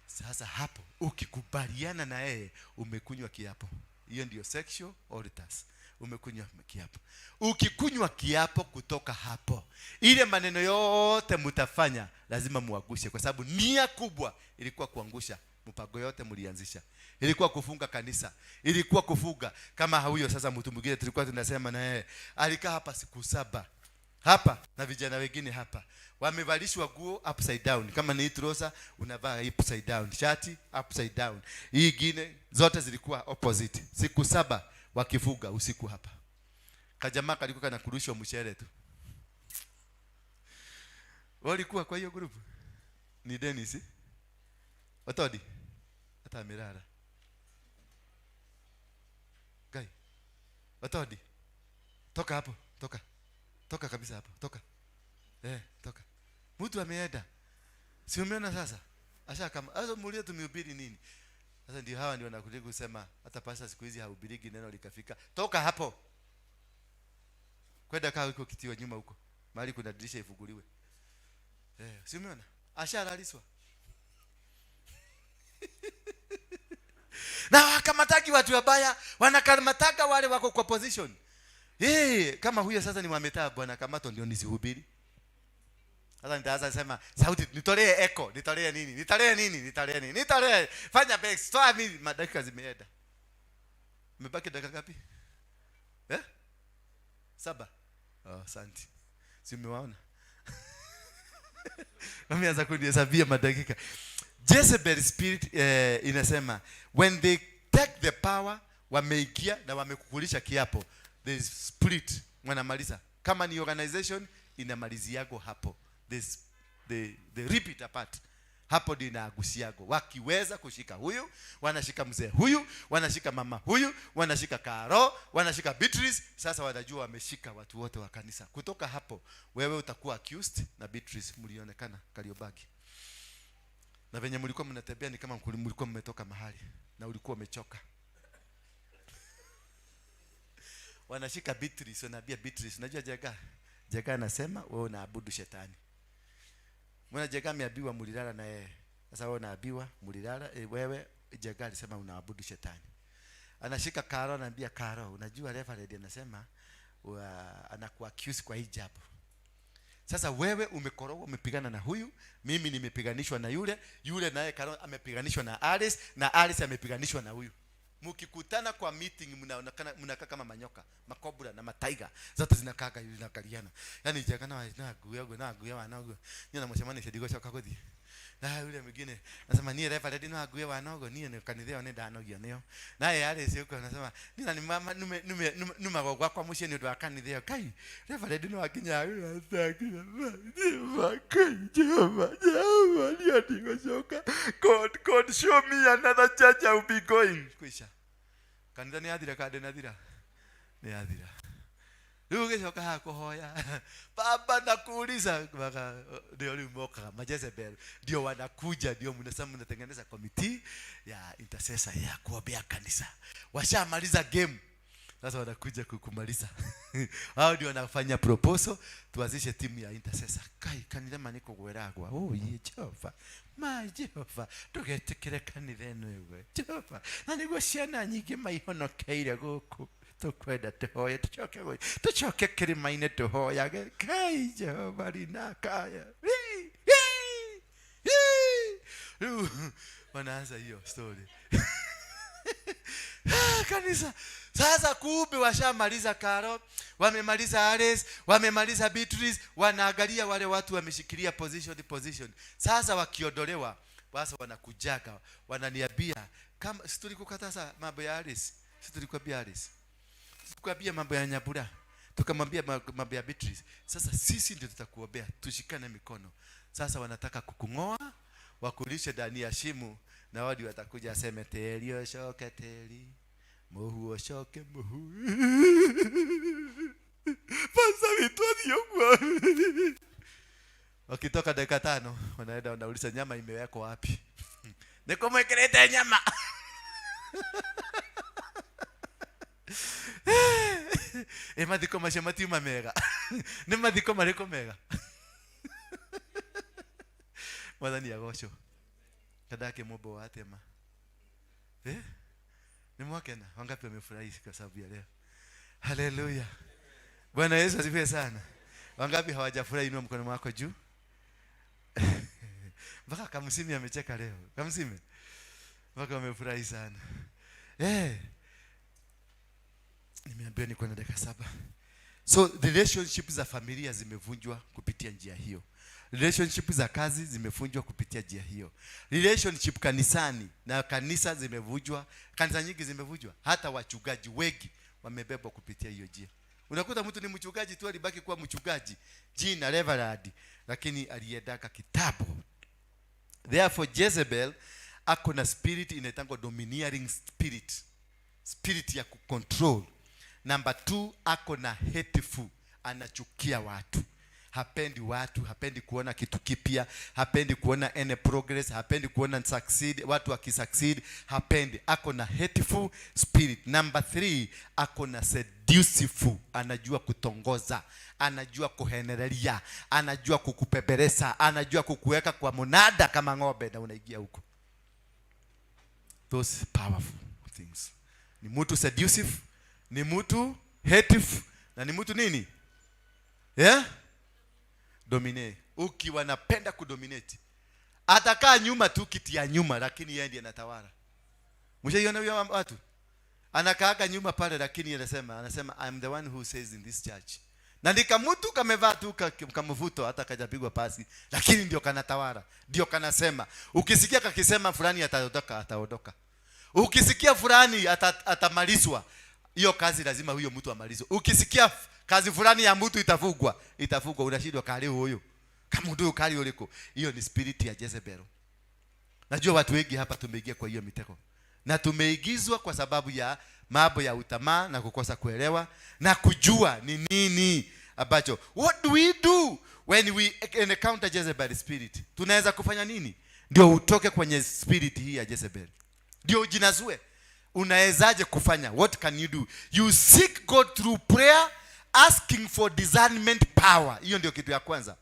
Sasa hapo ukikubaliana na yeye umekunywa kiapo. Hiyo ndio sexual altars. Umekunywa kiapo. Ukikunywa kiapo kutoka hapo, ile maneno yote mtafanya lazima muangushe, kwa sababu nia kubwa ilikuwa kuangusha mpango yote mlianzisha. Ilikuwa kufunga kanisa, ilikuwa kufuga. Kama huyo sasa mtu mwingine tulikuwa tunasema na yeye alikaa hapa siku 7 hapa na vijana wengine hapa wamevalishwa nguo upside down. Kama ni trouser unavaa upside down, shati upside down, hii ingine zote zilikuwa opposite. Siku 7 wakifuga usiku hapa. Kajamaa kalikuwa kanakurushwa mshele tu. Walikuwa kwa hiyo group ni Dennis Otodi hata amelala. Gai Otodi, toka hapo, toka. Toka kabisa hapo, toka. Toka. Mtu ameenda. Si umeona sasa? Asha kama sasa muulize tumehubiri nini? Sasa ndio hawa ndio wanakuja kusema hata pastor siku hizi hahubirigi neno likafika. Toka hapo. Kwenda kaa huko kitiwa nyuma huko. Mahali kuna dirisha ifunguliwe. Si umeona? Ashalaliswa. Na wakamataki watu wabaya, wanakamataka wale wako kwa position. Kama huyo sasa ni wametaa bwana kamato ndio nisihubiri. Sasa nitaanza sema sauti nitolee echo, nitolee nini? Nitolee nini? Nitolee nini? Nitolee. Fanya back, toa mimi, madakika zimeenda. Umebaki dakika ngapi? 7. Oh, asante. Si umewaona? Wameanza kunihesabia madakika. Jezebel spirit inasema when they take the power, wameingia na wamekukulisha kiapo. They split, wanamaliza. Kama ni organization inamaliziago hapo. They rip it apart. Hapo ndio inaagusiago. Wakiweza kushika huyu, wanashika mzee huyu, wanashika mama huyu, wanashika Karo, wanashika Beatrice. Sasa wanajua wameshika watu wote wa kanisa. Kutoka hapo wewe utakuwa accused na Beatrice mlionekana Kariobangi. Na venye mlikuwa mnatembea ni kama mlikuwa mmetoka mahali na ulikuwa umechoka. Wanashika Beatrice, wanaambia Beatrice, unajua Jega? Jega anasema wewe unaabudu shetani. Mbona Jega ameambiwa mlilala na yeye? Sasa wewe unaambiwa mlilala, wewe Jega alisema unaabudu shetani. Anashika Karo, anaambia Karo, unajua reverend anasema anakuaccuse kwa hii jambo. Sasa wewe umekorogwa, umepigana na huyu, mimi nimepiganishwa na yule, yule naye Karo amepiganishwa na Alice, na Alice amepiganishwa na huyu. Mkikutana kwa meeting mnaonekana mnakaa kama manyoka, makobra na mataiga. Zote zinakaa zinakaliana. Yaani jaka na na guya na guya na guya. Ni na mshemani shedigo shoka kodi. Na yule mwingine anasema ni reverend na guya wanogo ni ni kanitha one ndanogia nio. Naye Alice yuko anasema ni na mama nume nume numa gwa kwa mucie ni ndu wa kanitha kai. Reverend no akinya yule atakinya. Jehova, Jehova, ni ndigocoka. God, God show me another church I will be going. Kwisha. Kanitha ni athira kande na thira. Ni athira. Rĩu ũgĩcoka haha kũhoya. Baba nakuuliza mpaka ndio rĩu mokaga majezebel ndio wanakuja, ndio mnasema mnatengeneza committee ya intercessor ya kuombea kanisa. Washamaliza game. Sasa wanakuja kukumaliza. Hao ndio wanafanya proposal tuanzishe timu ya intercessor. Kai kanitha maniko gweragwa. Oh ye Jehova. Ma Jehova, tugetikire kanitha eno igwe. Jehova, na niguo ciana nyingĩ maihonokeire gũkũ. Tukwenda tuhoye, tucoke gũkũ. Tucoke kĩrĩma-inĩ tuhoyage. Kai Jehova rinakaya. Rĩu wanaanza hiyo story. Ah, kanisa sasa kumbe washamaliza Karo, wamemaliza Alice, wamemaliza Beatrice, wanaangalia wale watu wameshikilia position position. Sasa wakiondolewa, sasa wanakujaga wananiambia, kama si tulikukataza mambo ya Alice, si tulikwambia Alice, tulikwambia mambo ya Nyabura, tukamwambia mambo ya Beatrice. Sasa sisi ndio tutakuombea, tushikane mikono. Sasa wanataka kukung'oa, wakulishe ndani ya shimo, na wadi watakuja aseme teri oshoke teri muhu oshoke muhu pasa vitwani yokuwa. Wakitoka dakika 5 wanaenda wanauliza nyama imewekwa wapi? Nikumwekelete nyama. E mathiko macio matiuma mega. Nĩ mathiko marĩkũ mega? Mwathani agocwo. Kadake mumbo wa atema. Ni mwakena. Wangapi wamefurahi kwa sababu ya leo? Haleluya. Bwana Yesu asifiwe sana. Wangapi hawajafurahi? Inua mkono wako juu. Mpaka Kamsimi amecheka leo. Kamsimi. Mpaka wamefurahi sana. Nimeambiwa niko na dakika 7. So relationship za familia zimevunjwa kupitia njia hiyo. Relationship za kazi zimevunjwa kupitia njia hiyo. Relationship kanisani na kanisa zimevunjwa. Kanisa nyingi zimevunjwa. Hata wachungaji wengi wamebebwa kupitia hiyo njia. Unakuta mtu ni mchungaji tu, alibaki kuwa mchungaji, jina reverend, lakini aliendaka kitabu. Therefore Jezebel ako na spirit inaitangwa domineering spirit, spirit ya kucontrol. Number 2, ako na hateful, anachukia watu, hapendi watu, hapendi kuona kitu kipya, hapendi kuona any progress, hapendi kuona succeed, watu wakisucceed hapendi. Ako na hateful spirit. Number 3, ako na seduciful, anajua kutongoza, anajua kuhenereria, anajua kukupeperesa, anajua kukuweka kwa munada kama ng'ombe na unaingia huko. Those powerful things. Ni mtu seductive, ni mtu hateful, na ni mtu nini? Yeah? Dominate. Ukiwa napenda kudominate, atakaa nyuma tu, kiti ya nyuma, lakini yeye ndiye anatawala. Mshaiona huyo watu? Anakaaga nyuma pale, lakini anasema I am the one who says in this church. Na ndika mtu kamevaa tu kamvuto, hata kajapigwa pasi, lakini ndio kanatawala, ndio kanasema. Ukisikia kakisema fulani ataondoka, ataondoka. Ukisikia fulani atamalizwa, hiyo kazi lazima huyo mtu amalizwe. Ukisikia kazi fulani ya mtu itafugwa, itafugwa, unashindwa kali huyu. Kama ndio kali uliko. Hiyo ni spirit ya Jezebel. Najua watu wengi hapa tumeingia kwa hiyo mitego. Na tumeigizwa kwa sababu ya mambo ya utamaa na kukosa kuelewa na kujua ni nini ambacho. What do we do when we encounter Jezebel spirit? Tunaweza kufanya nini ndio utoke kwenye spirit hii ya Jezebel? Ndio ujinasue. Unawezaje kufanya? What can you do? You seek God through prayer, asking for discernment power. Hiyo ndio kitu ya kwanza.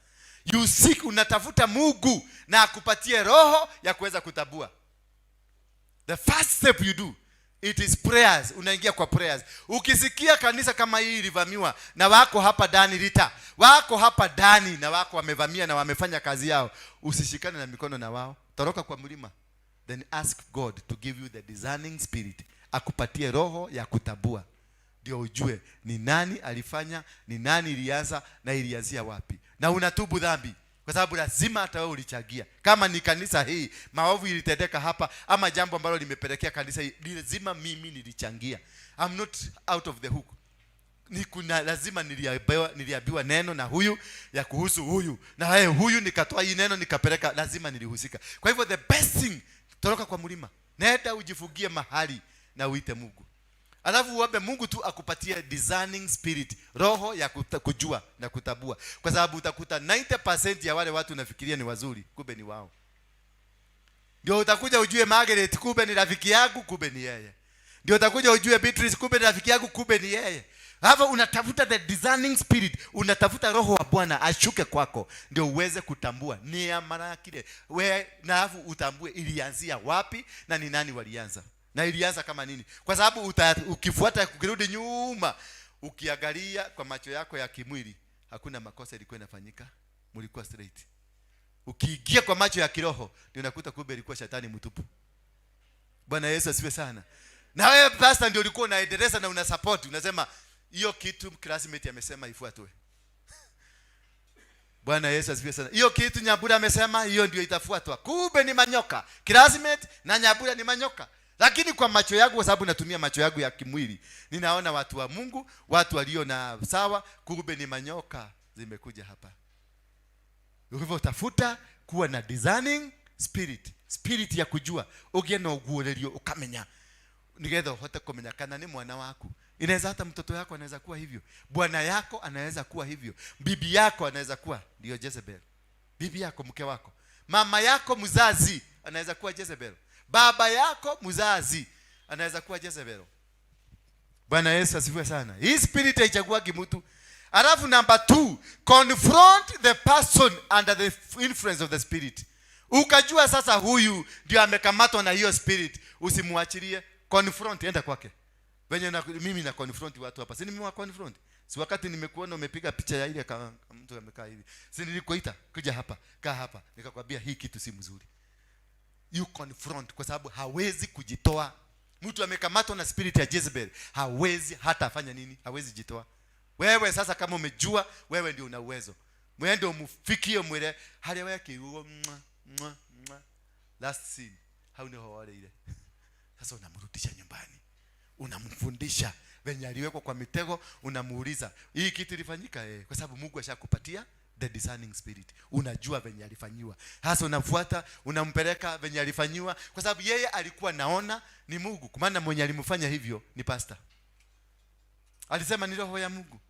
You seek, unatafuta Mungu na akupatie roho ya kuweza kutabua. The first step you do, it is prayers. Unaingia kwa prayers. Ukisikia kanisa kama hii ilivamiwa na wako hapa ndani Rita, wako hapa ndani na wako wamevamia na wamefanya kazi yao, usishikane na mikono na wao. Toroka kwa mlima. Then ask God to give you the discerning spirit. Akupatie roho ya kutabua. Ndio ujue ni nani alifanya, ni nani ilianza na ilianzia wapi. Na unatubu dhambi, kwa sababu lazima hata wewe ulichangia. Kama ni kanisa hii, maovu ilitendeka hapa ama jambo ambalo limepelekea kanisa hii, lazima mimi nilichangia. I'm not out of the hook. Ni kuna lazima niliambiwa neno na huyu ya kuhusu huyu. Na wewe huyu nikatoa hii neno nikapeleka, lazima nilihusika. Kwa hivyo the best thing, toroka kwa mlima. Nenda ujifungie mahali na uite Mungu. Alafu uombe Mungu tu akupatie discerning spirit, roho ya kujua na kutabua. Kwa sababu utakuta 90% ya wale watu unafikiria ni wazuri, kumbe ni wao. Ndio utakuja ujue Margaret kumbe ni rafiki yangu, kumbe ni yeye. Ndio utakuja ujue Beatrice kumbe ni rafiki yangu, kumbe ni yeye. Hapo unatafuta the discerning spirit, unatafuta roho wa Bwana ashuke kwako ndio uweze kutambua ni ya mara kile. We, na alafu utambue ilianzia wapi na ni nani walianza. Na ilianza kama nini? Kwa sababu ukifuata ukirudi nyuma, ukiangalia kwa macho yako ya kimwili, hakuna makosa ilikuwa inafanyika, mlikuwa straight. Ukiingia kwa macho ya kiroho, ndio unakuta kumbe ilikuwa shetani mtupu. Bwana Yesu asifiwe sana. Na wewe pastor ndio ulikuwa unaendeleza na una support, unasema hiyo kitu classmate amesema ifuatwe. Bwana Yesu asifiwe sana. Hiyo kitu Nyambura amesema hiyo ndio itafuatwa. Kumbe ni manyoka. Classmate na Nyambura ni manyoka. Lakini kwa macho yangu, kwa sababu natumia macho yangu ya kimwili, ninaona watu wa Mungu, watu walio na sawa, kumbe ni manyoka zimekuja hapa. Hivyo tafuta kuwa na discerning spirit, spirit ya kujua, ugie na uguũrĩrio ukamenya nigetha uhote kumenya kana ni mwana waku. Inaweza hata mtoto yako anaweza kuwa hivyo, bwana yako anaweza kuwa hivyo, bibi yako anaweza kuwa ndio Jezebel, bibi yako, mke wako, mama yako mzazi anaweza kuwa Jezebel, baba yako mzazi anaweza kuwa Jezebel. Bwana Yesu asifiwe sana. Hii spirit haichaguagi mtu. Alafu number 2, confront the person under the influence of the spirit. Ukajua sasa huyu ndio amekamatwa na hiyo spirit, usimuachilie. Confront, enda kwake. Venye na, mimi na confront watu hapa. Si nimewa confront? Si wakati nimekuona umepiga picha ya ile kama mtu amekaa hivi. Si nilikuita, kuja hapa, kaa hapa. Nikakwambia hii kitu si mzuri. You confront kwa sababu hawezi kujitoa. Mtu amekamatwa na spirit ya Jezebel, hawezi hata afanya nini? Hawezi jitoa. Wewe sasa kama umejua, wewe ndio una uwezo. Wewe ndio umfikie mwile haria wekiugo mwa mwa mwa. Last scene. Hau niho wareire. Sasa unamrudisha nyumbani. Unamfundisha venye aliwekwa kwa mitego, unamuuliza hii kitu ilifanyika kwa sababu Mungu ashakupatia the discerning spirit. Unajua venye alifanyiwa. Sasa unafuata, unampeleka venye alifanyiwa, kwa sababu yeye alikuwa naona ni Mungu. Kwa maana mwenye alimfanya hivyo ni pastor. Alisema ni roho ya Mungu.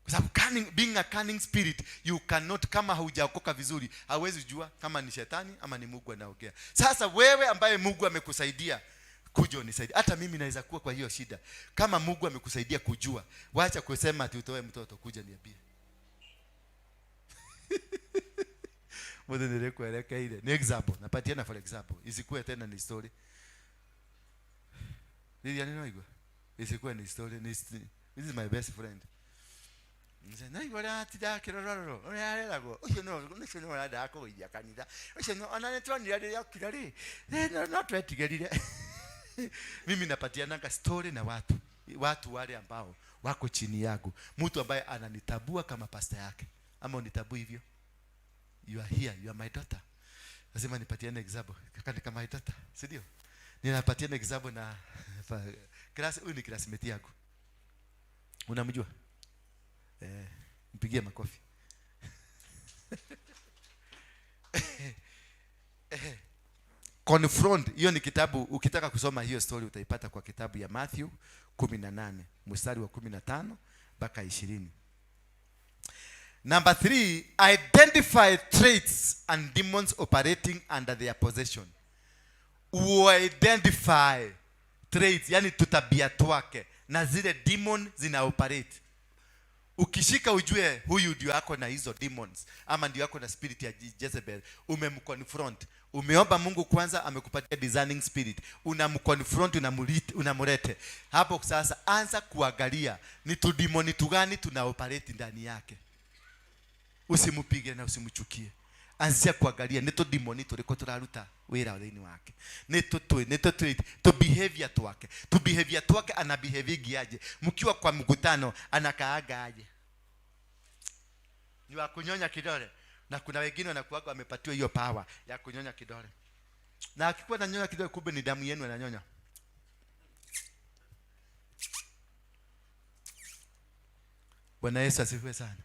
Kwa sababu being a cunning spirit, you cannot, kama haujaokoka vizuri, hauwezi jua kama ni shetani ama ni Mungu anaongea. Sasa wewe ambaye Mungu amekusaidia, kuja unisaidie. Hata mimi naweza kuwa kwa hiyo shida. Kama Mungu amekusaidia kujua, wacha kusema ati utoe mtoto, kuja niambie. Mbona nilikuelekea ile? Ni example, napatiana for example. Isikuwe tena ni story. Lilian ninaigwa. Isikuwe ni story, ni this is my best friend. Nse naigwa rĩa atindakĩrorororo, ũrĩa areragwo, ũcio no, ũcio no ũrendaga kũgũithia kanitha. Ũcio no, ona nĩ tuonire rĩrĩa okire rĩ, no twetigĩrire. Mimi napatiananga story na watu, watu wale ambao wako chini yangu. Mtu ambaye ananitabua kama pastor yake. Ama unitabui hivyo? You are here, you are my daughter. Lazima nipatiane example. Kaka ni kama my daughter, si ndio? Ninapatiana example na class, huyu ni classmate yako. Unamjua? Mpigie makofi. Confront, hiyo ni kitabu, ukitaka kusoma hiyo story utaipata kwa kitabu ya Matthew 18, mstari wa 15 mpaka 20. Number 3, identify traits and demons operating under their possession. Identify traits, yani tutabia twake na zile demon zina operate. Ukishika ujue huyu ndio ako na hizo demons ama ndio ako na spirit ya Jezebel, umemconfront. Umeomba Mungu kwanza, amekupatia discerning spirit. Unamconfront, unamlete. Hapo sasa anza kuangalia ni tudemoni tugani tuna operate ndani yake. Usimupige na usimchukie. Anzia kuangalia ni tudemoni turiko turaruta wira thĩinĩ wake. Ni tutwe, ni tutwe, tu behavior twake. Tu behavior twake ana behave aje. Mkiwa kwa mkutano anakaaga aje. Ni wa kunyonya kidole. Na kuna wengine wanakuwaga wamepatiwa hiyo power ya kunyonya kidole. Na akikuwa ananyonya kidole, kumbe ni damu yenu ananyonya. Bwana Yesu asifiwe sana.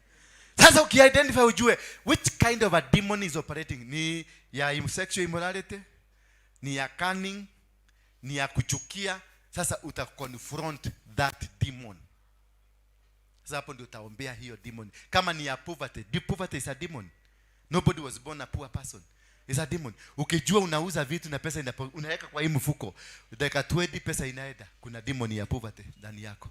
Sasa uki-identify ujue which kind of a demon is operating. Ni ya sexual immorality, ni ya cunning, ni ya kuchukia. Sasa uta confront that demon. Sasa hapo ndio utaombea hiyo demon. Kama ni ya poverty, the poverty is a demon. Nobody was born a poor person. It's a demon. Ukijua unauza vitu na pesa unaweka kwa hii mfuko, dakika 20 pesa inaenda, kuna demon ya poverty ndani yako.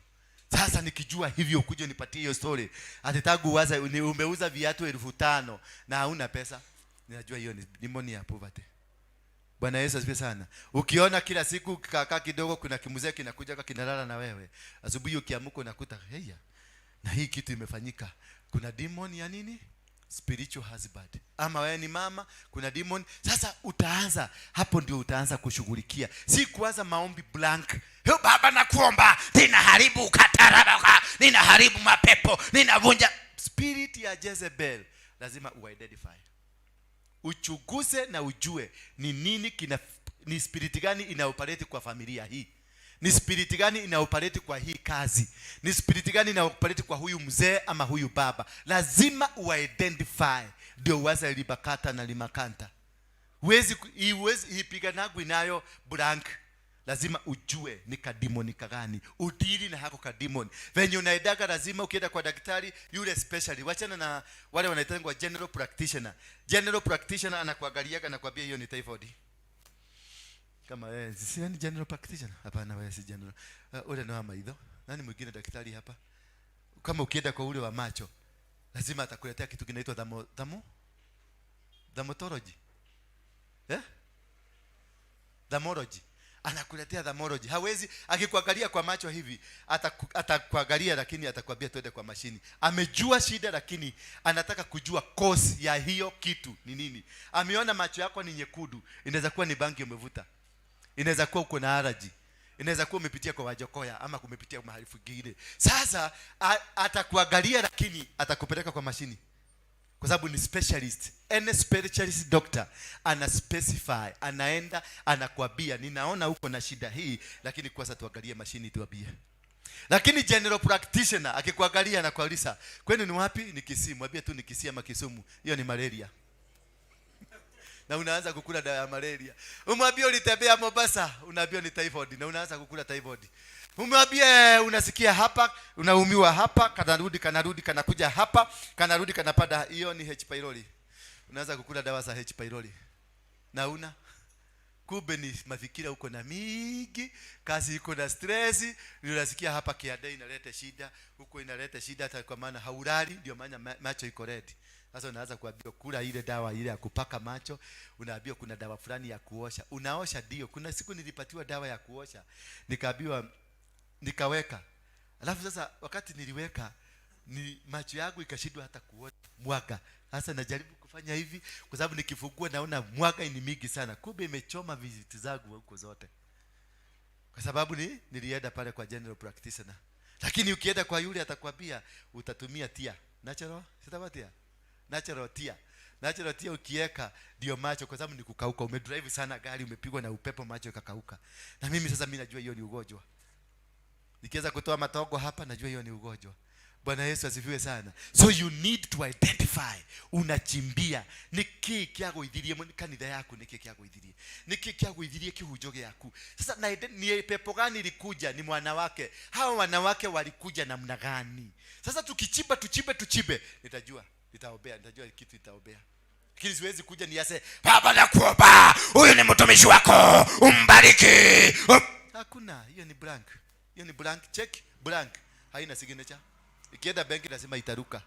Sasa nikijua hivyo, ukuje unipatie hiyo story. Ati tangu uanze, umeuza viatu 5,000 na hauna pesa. Ninajua hiyo ni demon ya poverty. Bwana Yesu asifiwe sana. Ukiona kila siku ukikaa kidogo kuna kimzee kinakuja kinalala na wewe. Asubuhi ukiamka unakuta heya, na hii kitu imefanyika. Kuna demon ya nini? Spiritual husband. Ama wewe ni mama, kuna demon. Sasa utaanza hapo, ndio utaanza kushughulikia. Si kuanza maombi blank. Baba nakuomba, ninaharibu katarabaka, ninaharibu mapepo, ninavunja Spirit ya Jezebel lazima uidentify, uchunguze na ujue ni nini kina, ni spirit gani inaoperate kwa familia hii, ni spirit gani inaoperate kwa hii kazi, ni spirit gani inaoperate kwa huyu mzee ama huyu baba. Lazima uidentify ndio uanze libakata na limakanta. Huwezi huwezi ipiganagwi nayo blank. Lazima ujue ni kademon kagani, udeal na hako kademon. Venye unaendaga, lazima ukienda kwa daktari yule specially, wachana na wale wanaitangwa general practitioner. General practitioner anakuangaliaga na kuambia hiyo ni typhoid. Kama wewe si ni general practitioner? Hapana, wewe si general. Ule ni wa maitho. Nani mwingine daktari hapa? Kama ukienda kwa ule wa macho, lazima atakuletea kitu kinaitwa thermotology. Eh? Thermology. Anakuletea thermology. Hawezi akikuangalia kwa macho hivi, atakuangalia lakini atakwambia twende kwa mashini. Amejua shida lakini anataka kujua cause ya hiyo kitu ni nini. Ameona macho yako ni nyekundu, inaweza kuwa ni bangi umevuta. Inaweza kuwa uko na allergy. Inaweza kuwa umepitia kwa Wajokoya ama kumepitia mahali kwingine. Sasa atakuangalia lakini atakupeleka kwa mashini, kwa sababu ni specialist. Any specialist doctor ana specify, anaenda anakwambia, ninaona uko na shida hii, lakini kwanza tuangalie mashini tuambie. Lakini general practitioner akikuangalia anakuuliza, kwenu ni wapi? Ni Kisii. Mwambie tu ni Kisii ama Kisumu, hiyo ni malaria. Na unaanza kukula dawa ya malaria. Umwambie ulitembea Mombasa, unaambiwa ni typhoid na unaanza kukula typhoid. Umwambie unasikia hapa, unaumiwa hapa, kanarudi kanarudi kanakuja hapa, kanarudi kanapanda, hiyo ni H pylori. Unaanza kukula dawa za H pylori. Na una kumbe ni mafikira uko na mingi, kazi iko na stress, ndio unasikia hapa kiada inaleta shida, huko inaleta shida, hata kwa maana haulali, ndio maana macho iko red. Sasa unaanza kuambiwa kula ile dawa ile ya kupaka macho, unaambiwa kuna dawa fulani ya kuosha. Unaosha ndio. Kuna siku nilipatiwa dawa ya kuosha, nikaambiwa nikaweka. Alafu sasa wakati niliweka ni macho yangu ikashindwa hata kuona mwanga. Sasa najaribu kufanya hivi kwa sababu nikifungua naona mwanga ni mingi sana. Kumbe imechoma vitu zangu huko zote. Kwa sababu ni nilienda pale kwa general practitioner. Lakini ukienda kwa yule atakwambia utatumia tear. Natural? Sitapatia. Natural tear. Natural tear ukiweka ndio macho, kwa sababu ni kukauka. Umedrive sana gari, umepigwa na upepo, macho ikakauka. Na mimi sasa mimi najua hiyo ni ugonjwa. Nikiweza kutoa matogo hapa najua hiyo ni ugonjwa. Bwana Yesu asifiwe sana. So you need to identify. Unachimbia niki kyagũithirie kanitha yaku, niki kyagũithirie, niki kyagũithirie kĩhunjo gĩaku. Sasa na ni pepo gani ilikuja? Ni mwanawake. Hawa wanawake walikuja namna gani? Sasa tukichimba, tuchimbe, tuchimbe, nitajua, nitaombea, nitajua kitu nitaombea. Lakini siwezi kuja niase, Baba nakuomba, huyu ni mtumishi wako, umbariki. Hakuna, hiyo ni blank. Hiyo ni blank check, blank. Haina signature. Ikienda benki lazima itaruka.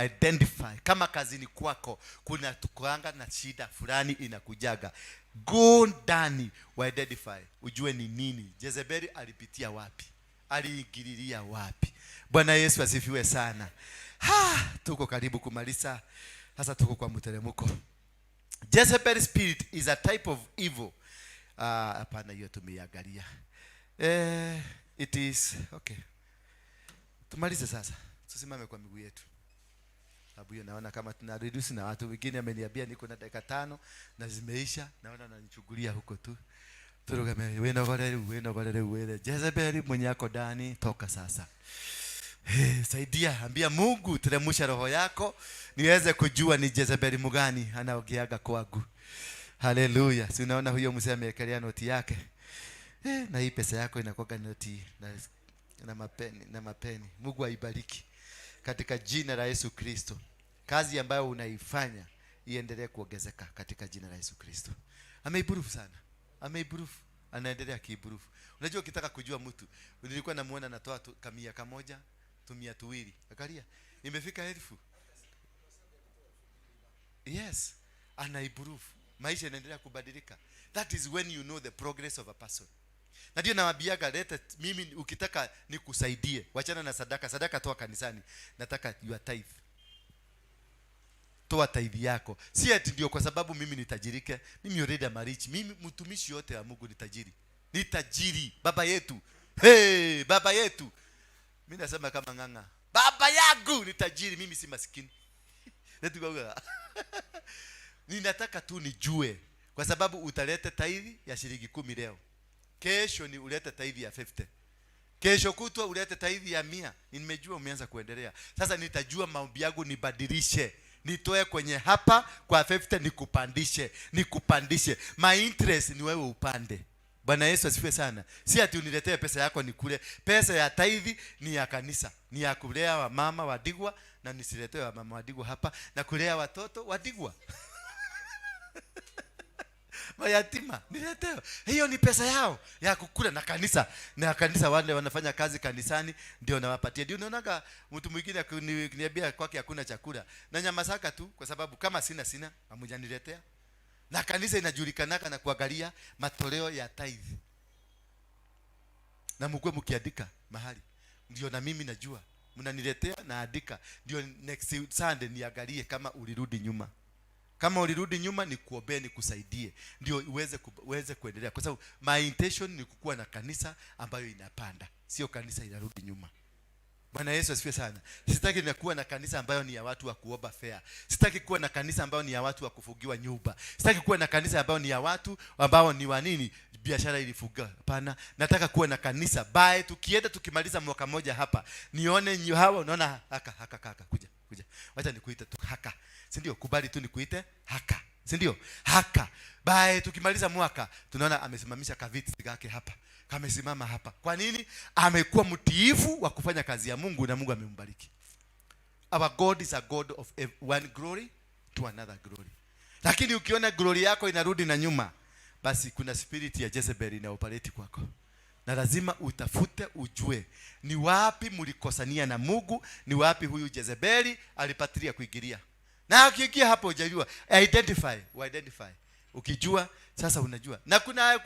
Identify kama kazini kwako kuna tukoanga na shida fulani inakujaga, go ndani wa identify, ujue ni nini. Jezebeli alipitia wapi, aliingililia wapi. Bwana Yesu asifiwe sana. Ha, tuko karibu kumaliza sasa, tuko kwa mteremko. Jezebel spirit is a type of evil. Hapana, hiyo tumeiangalia. It is okay. Tumalize sasa, tusimame kwa miguu yetu. Sababu hiyo naona kama tuna reduce na watu wengine ameniambia niko na dakika 5 na zimeisha, naona nanichukulia huko tu. Turugame winogore winogore wele. Jezebeli mwenye yako ndani, toka sasa. Hey, saidia, ambia Mungu teremsha roho yako niweze kujua ni Jezebeli mgani anaogeaga kwangu. Haleluya. Si unaona huyo mzee amewekelea noti yake. Na hii pesa yako inakuwa noti na mapeni, na mapeni. Mungu aibariki katika jina la Yesu Kristo. Kazi ambayo unaifanya iendelee kuongezeka katika jina la Yesu Kristo. Ameimprove sana. Ameimprove. Anaendelea kiimprove. Unajua ukitaka kujua mtu, nilikuwa namuona anatoa tu kamia kamoja, tumia tuwili. Angalia, imefika 1000. Yes, anaimprove. Maisha inaendelea kubadilika. That is when you know the progress of a person. Na ndio nawaambiaga, leta mimi ukitaka nikusaidie, wachana na sadaka. Sadaka toa kanisani. Nataka your tithe. Toa tithe yako. Si ati ndio kwa sababu mimi nitajirike. Mimi already am rich. Mimi mtumishi yote wa Mungu ni tajiri. Ni tajiri baba yetu. Hey, baba yetu. Mi nasema kama Ng'ang'a, baba yangu ni tajiri, mimi si masikini. Ninataka tu nijue, kwa sababu utaleta tithe ya shilingi 10 leo, kesho ni ulete tithe ya 50, kesho kutwa ulete tithe ya 100. Nimejua umeanza kuendelea sasa. Nitajua maombi yangu nibadilishe, nitoe kwenye hapa kwa 50 nikupandishe, nikupandishe. My interest ni wewe upande. Bwana Yesu asifiwe sana. Si ati uniletee pesa yako nikule. Pesa ya tithe ni ya kanisa, ni ya kulea wamama wadigwa, na nisiletee wamama wadigwa hapa, na kulea watoto wadigwa mayatima niletee. Hiyo ni pesa yao ya kukula na kanisa. Na kanisa wale wanafanya kazi kanisani ndio nawapatia. Ndio unaonaga mtu mwingine akiniambia kwake hakuna chakula na nyamasaka tu, kwa sababu kama sina hamjaniletea. Na kanisa inajulikanaka na kuangalia matoleo ya tithe. Na mkuwe mkiandika mahali. Ndio na mimi najua mnaniletea naandika. Ndio next Sunday niangalie kama ulirudi nyuma. Kama ulirudi nyuma nikuombee, nikusaidie, ndio uweze kuendelea. Kwa sababu my intention ni kukuwa na kanisa ambayo inapanda, sio kanisa inarudi nyuma. Bwana Yesu asifiwe sana. Sitaki kuwa na kanisa ambayo ni ya watu wa kuomba fare. Sitaki kuwa na kanisa ambayo ni ya watu wa kufugiwa nyumba. Sitaki kuwa na kanisa ambayo ni ya watu ambao ni wa nini? Biashara ilifuga. Hapana, nataka kuwa na kanisa bae tukienda tukimaliza mwaka mmoja hapa, nione hawa, unaona haka haka haka, kuja kuja. Wacha nikuite tu haka. Si ndio? Kubali tu nikuite haka. Si ndio? Haka. Bae tukimaliza mwaka tunaona amesimamisha kaviti kake hapa. Kamesimama hapa. Kwa nini? Amekuwa mtiifu wa kufanya kazi ya Mungu na Mungu amembariki. Our God is a God of one glory to another glory. Lakini ukiona glory yako inarudi na nyuma, basi kuna spirit ya Jezebel inaoperate kwako. Na lazima utafute ujue ni wapi mlikosania na Mungu, ni wapi huyu Jezebeli alipatilia kuingilia. Na akiingia hapo hujajua, identify, identify. Ukijua sasa unajua. Na kuna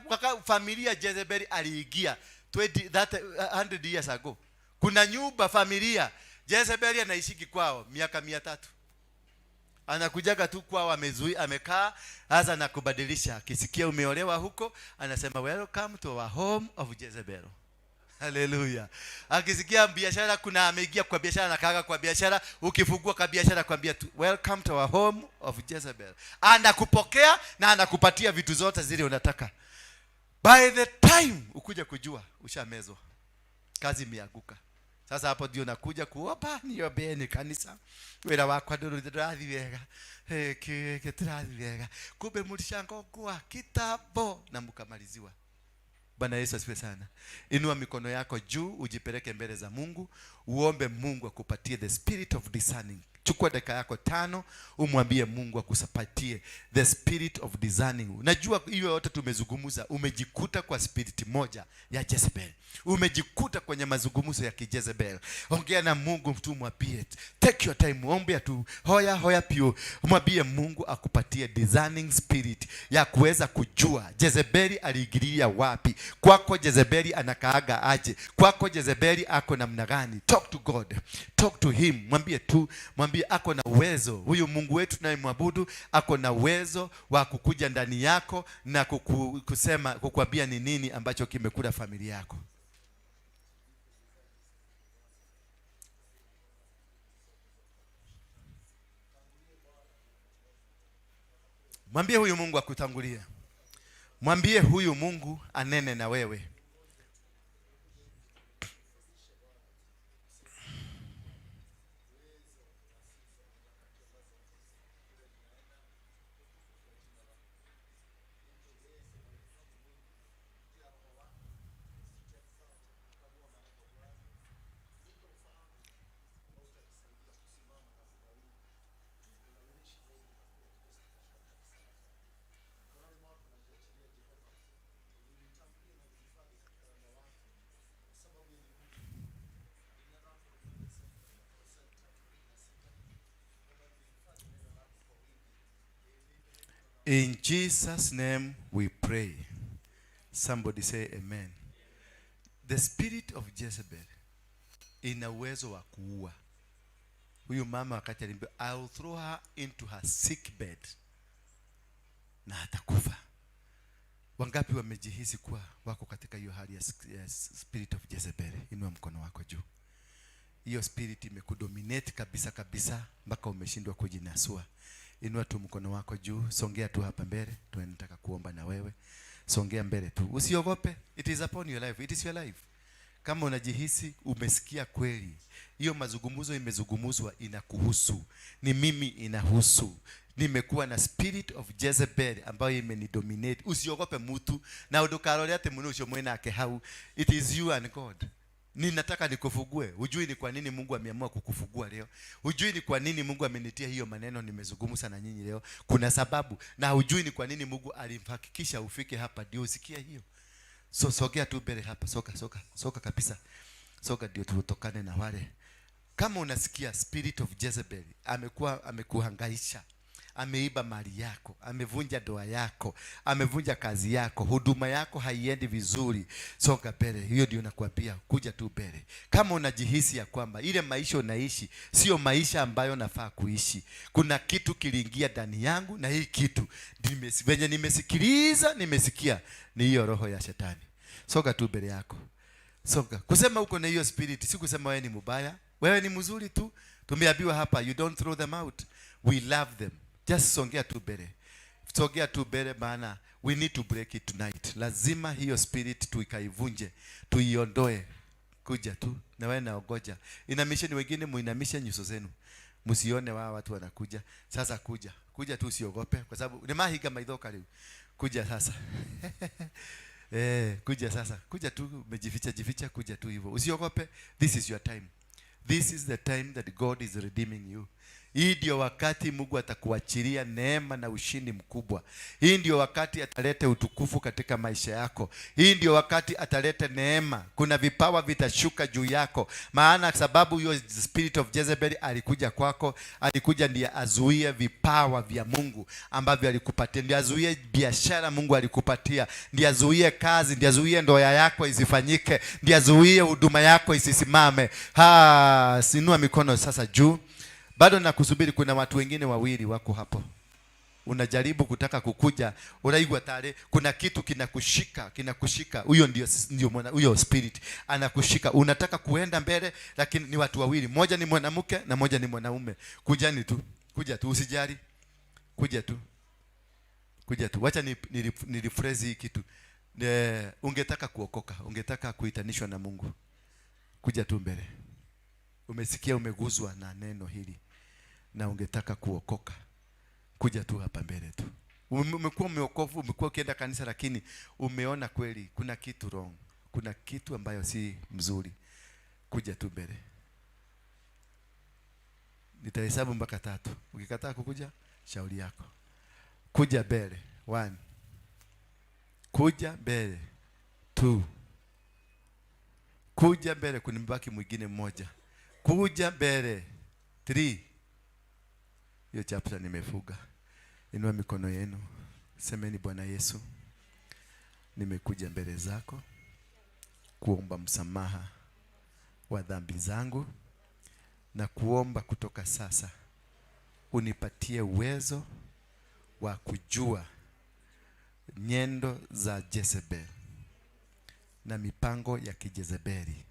familia Jezebeli aliingia twenty, that, 100 years ago. Kuna nyumba familia Jezebeli anaishiki kwao miaka 300. Anakujaga tu kwao, amezui, amekaa sasa na kubadilisha. Akisikia umeolewa huko anasema welcome to our home of Jezebel. Hallelujah. Akisikia biashara kuna ameingia kwa biashara na kaga kwa biashara, ukifungua kwa biashara kwambia tu welcome to our home of Jezebel. Anakupokea na anakupatia vitu zote zile unataka. By the time ukuja kujua ushamezwa. Kazi imeanguka. Sasa hapo ndio nakuja kuomba niombeeni kanisa. Wira wakwa ndũrathi wega. Gĩtirathi wega. Kumbe mlishangogwa kitambo na mkamaliziwa. Bwana Yesu asifiwe sana. Inua mikono yako juu, ujipeleke mbele za Mungu, uombe Mungu akupatie the spirit of discerning. Chukua dakika yako 5, umwambie Mungu akupatie the spirit of discerning. Najua hiyo yote tumezungumza, umejikuta kwa spirit moja ya Jezebel. Umejikuta kwenye mazungumzo ya kijezebel. Ongea na Mungu tu, mwambie. Take your time, ombe tu. Hoya hoya pio. Mwambie Mungu akupatie discerning spirit ya kuweza kujua Jezebeli aliingilia wapi. Kwako Jezebeli anakaaga aje? Kwako Jezebeli ako namna gani? Talk to God. Talk to him. Mwambie tu, mwambie ako na uwezo. Huyu Mungu wetu tunayemwabudu ako na uwezo wa kukuja ndani yako na kukuambia ni nini ambacho kimekula familia yako. Mwambie huyu Mungu akutangulie. Mwambie huyu Mungu anene na wewe. In Jesus' name we pray. Somebody say amen. The spirit of Jezebel ina uwezo wa kuua. Huyu mama wakati aliambiwa, I will throw her into her sick bed, na atakufa. Wangapi wamejihisi kuwa wako katika hiyo hali ya spirit of Jezebel? Inua mkono wako juu. Hiyo spirit imekudominate kabisa kabisa mpaka umeshindwa kujinasua. Inua tu mkono wako juu, songea tu hapa mbele, tunataka kuomba na wewe. Songea mbele tu, usiogope. It is upon your life, it is your life. Kama unajihisi umesikia kweli, hiyo mazungumzo imezungumzwa, inakuhusu, ni mimi inahusu. Nimekuwa na spirit of Jezebel ambayo imenidominate. Usiogope mtu na udukarore ati muno ucio mwinake hau. It is you and God. Ninataka nikufugue. Hujui ni kwa nini Mungu ameamua kukufugua leo. Hujui ni kwa nini Mungu amenitia hiyo maneno nimezungumza na nyinyi leo. Kuna sababu, na hujui ni kwa nini Mungu alimhakikisha ufike hapa ndio usikie hiyo. So sogea tu mbele hapa, soka soka soka kabisa. Soka ndio tutokane na wale. Kama unasikia spirit of Jezebel amekuwa amekuhangaisha, ameiba mali yako, amevunja ndoa yako, amevunja kazi yako, huduma yako haiendi vizuri, soka mbele. Hiyo ndio nakwambia, kuja tu mbele. Kama unajihisi ya kwamba ile maisha unaishi sio maisha ambayo nafaa kuishi, kuna kitu kiliingia ndani yangu, na hii kitu venye nimesikiliza, nimesikia ni hiyo roho ya shetani. Soka tu mbele yako. Soka. Kusema uko na hiyo spirit si kusema wewe ni mubaya, wewe ni mzuri tu. Tumeambiwa hapa, you don't throw them out. We love them. Just songea tu mbele. Songea tu mbele, maana we need to break it tonight. Lazima hiyo spirit tuikaivunje, tuiondoe. Kuja tu na wewe naogoja. Inamisheni wengine, muinamishe nyuso zenu. Msione wao watu wanakuja. Sasa kuja. Kuja tu, usiogope kwa sababu ni mahiga maithoka leo. Kuja sasa. Kuja sasa. Kuja tu, umejificha jificha, kuja tu hivyo. Usiogope. This is your time. This is the time that God is redeeming you. Hii ndio wakati Mungu atakuachilia neema na ushindi mkubwa. Hii ndio wakati ataleta utukufu katika maisha yako. Hii ndio wakati ataleta neema. Kuna vipawa vitashuka juu yako. Maana sababu hiyo spirit of Jezebel alikuja kwako, alikuja ndiye azuie vipawa vya Mungu ambavyo alikupatia, ndiye azuie biashara Mungu alikupatia, ndiye azuie kazi, ndiye azuie ndoa yako isifanyike, ndiye azuie huduma yako isisimame. Ha, sinua mikono sasa juu. Bado nakusubiri, kuna watu wengine wawili wako hapo. Unajaribu kutaka kukuja, unaigwa tare, kuna kitu kinakushika, kinakushika. Huyo ndio mwana, huyo spirit anakushika. Unataka kuenda mbele, lakini ni watu wawili, mmoja ni mwanamke na mmoja ni mwanaume. Kujani tu, kuja tu, usijali. Kuja tu. Kuja tu. Wacha ni rephrase hii kitu. Ungetaka kuokoka, ungetaka kuitanishwa na Mungu. Kuja tu mbele. Umesikia, umeguzwa na neno hili na ungetaka kuokoka, kuja tu hapa mbele tu. Umekuwa umeokovu, umekuwa ukienda kanisa, lakini umeona kweli kuna kitu wrong, kuna kitu ambayo si mzuri. Kuja tu mbele. Nitahesabu mpaka 3. Ukikataa kukuja, shauri yako. Kuja mbele. 1. Kuja mbele. 2. Kuja mbele, kuna mbaki mwingine mmoja. Kuja mbele. 3. Hiyo chapter nimefuga. Inua mikono yenu. Semeni, Bwana Yesu, nimekuja mbele zako kuomba msamaha wa dhambi zangu na kuomba kutoka sasa unipatie uwezo wa kujua nyendo za Jezebel na mipango ya kijezebeli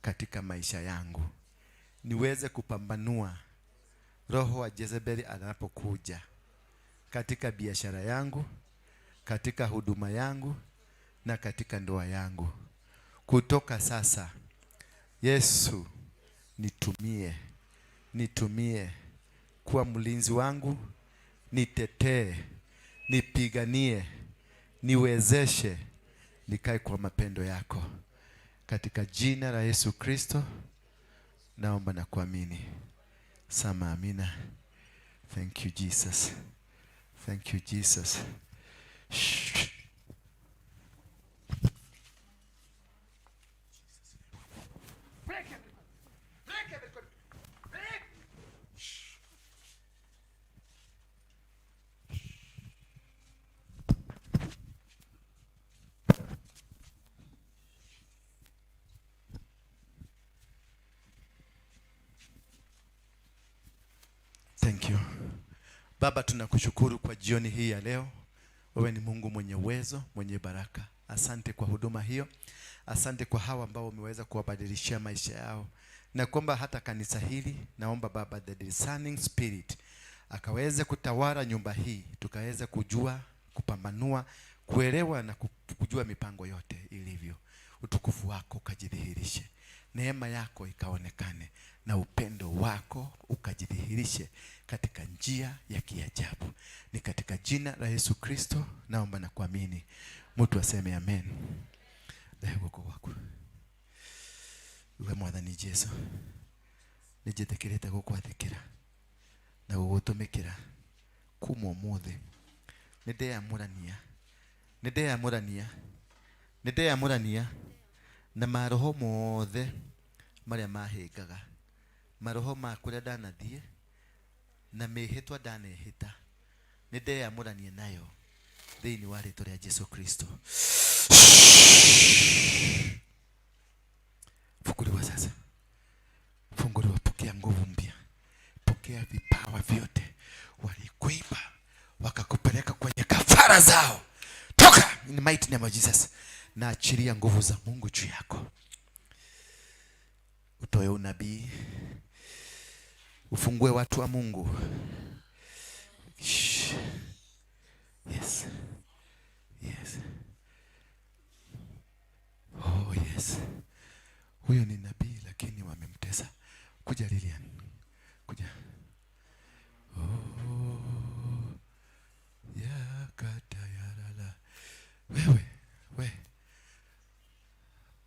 katika maisha yangu, niweze kupambanua roho wa Jezebeli anapokuja katika biashara yangu, katika huduma yangu na katika ndoa yangu. Kutoka sasa, Yesu, nitumie, nitumie kuwa mlinzi wangu, nitetee, nipiganie, niwezeshe, nikae kwa mapendo yako. Katika jina la Yesu Kristo naomba na kuamini. Sema amina. Thank you Jesus. Thank you Jesus. Shh. Break every break every break. Shh. Thank you. Baba, tunakushukuru kwa jioni hii ya leo. Wewe ni Mungu mwenye uwezo, mwenye baraka. Asante kwa huduma hiyo. Asante kwa hawa ambao umeweza kuwabadilishia maisha yao, na kwamba hata kanisa hili, naomba Baba, the discerning spirit akaweze kutawala nyumba hii, tukaweze kujua, kupambanua, kuelewa na kujua mipango yote ilivyo. Utukufu wako ukajidhihirishe, neema yako ikaonekane, na upendo wako ukajidhihirishe katika njia ya kiajabu. Ni katika jina la Yesu Kristo naomba na kuamini. Mtu aseme amen. Rehe guoko gwaku. Uge Mwathani Jesu, nĩnjĩtĩkĩrĩte gũkwathĩkĩra na gũgũtũmĩkĩra kuma ũmũthĩ. Nĩndeyamũrania, nĩndeyamũrania, nĩndeyamũrania na maroho mothe marĩa mahĩngaga, maroho ma kũrĩa ndanathiĩ na mĩhĩtwa ndanehĩta, nĩndeyamũrania nayo thĩinĩ wa rĩtwa rĩa Jesu Kristo. Funguliwa sasa, funguliwa, pokea nguvu mpya, pokea vipawa vyote walikuiba wakakupeleka kwenye kafara zao. Toka in the mighty name of Jesus. Na achilia nguvu za Mungu juu yako, utoe unabii, ufungue watu wa Mungu. Shh. Yes. Yes. Oh yes. Huyo ni nabii lakini wamemtesa. Kuja Lilian. Kuja. Oh. Ya kata ya la. Wewe, we.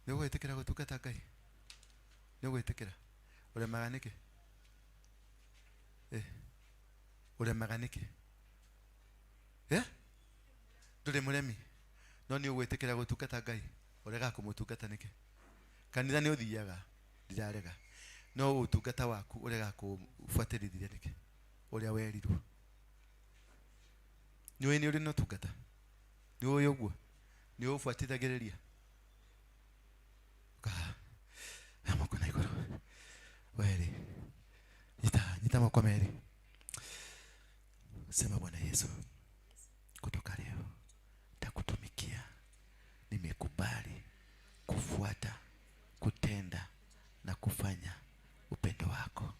Nĩ ũgwĩtĩkĩra gũtungata Ngai? Nĩ ũgwĩtĩkĩra? Ũremaga nĩkĩ? Eh. Ũremaga nĩkĩ? Eh? Ndũrĩ mũremi? No nĩ ũgwĩtĩkĩra gũtungata Ngai? Ũregaga kũmũtungata nĩkĩ? Kanitha nĩ ũthiaga, ndirarega. No ũtungata waku ũregaga kũbuatĩrithia nĩkĩ? Ũrĩa werirwo. Nĩ ũĩ nĩ ũrĩ na ũtungata? Nĩ ũĩ ũguo? Nĩ ũbuatithagĩrĩria? Ũka na moko na igũrũ. Werĩ. Nyita, nyita moko merĩ. Sema Bwana Yesu, kutoka leo takutumikia. Nimekubali kufuata, kutenda na kufanya upendo wako.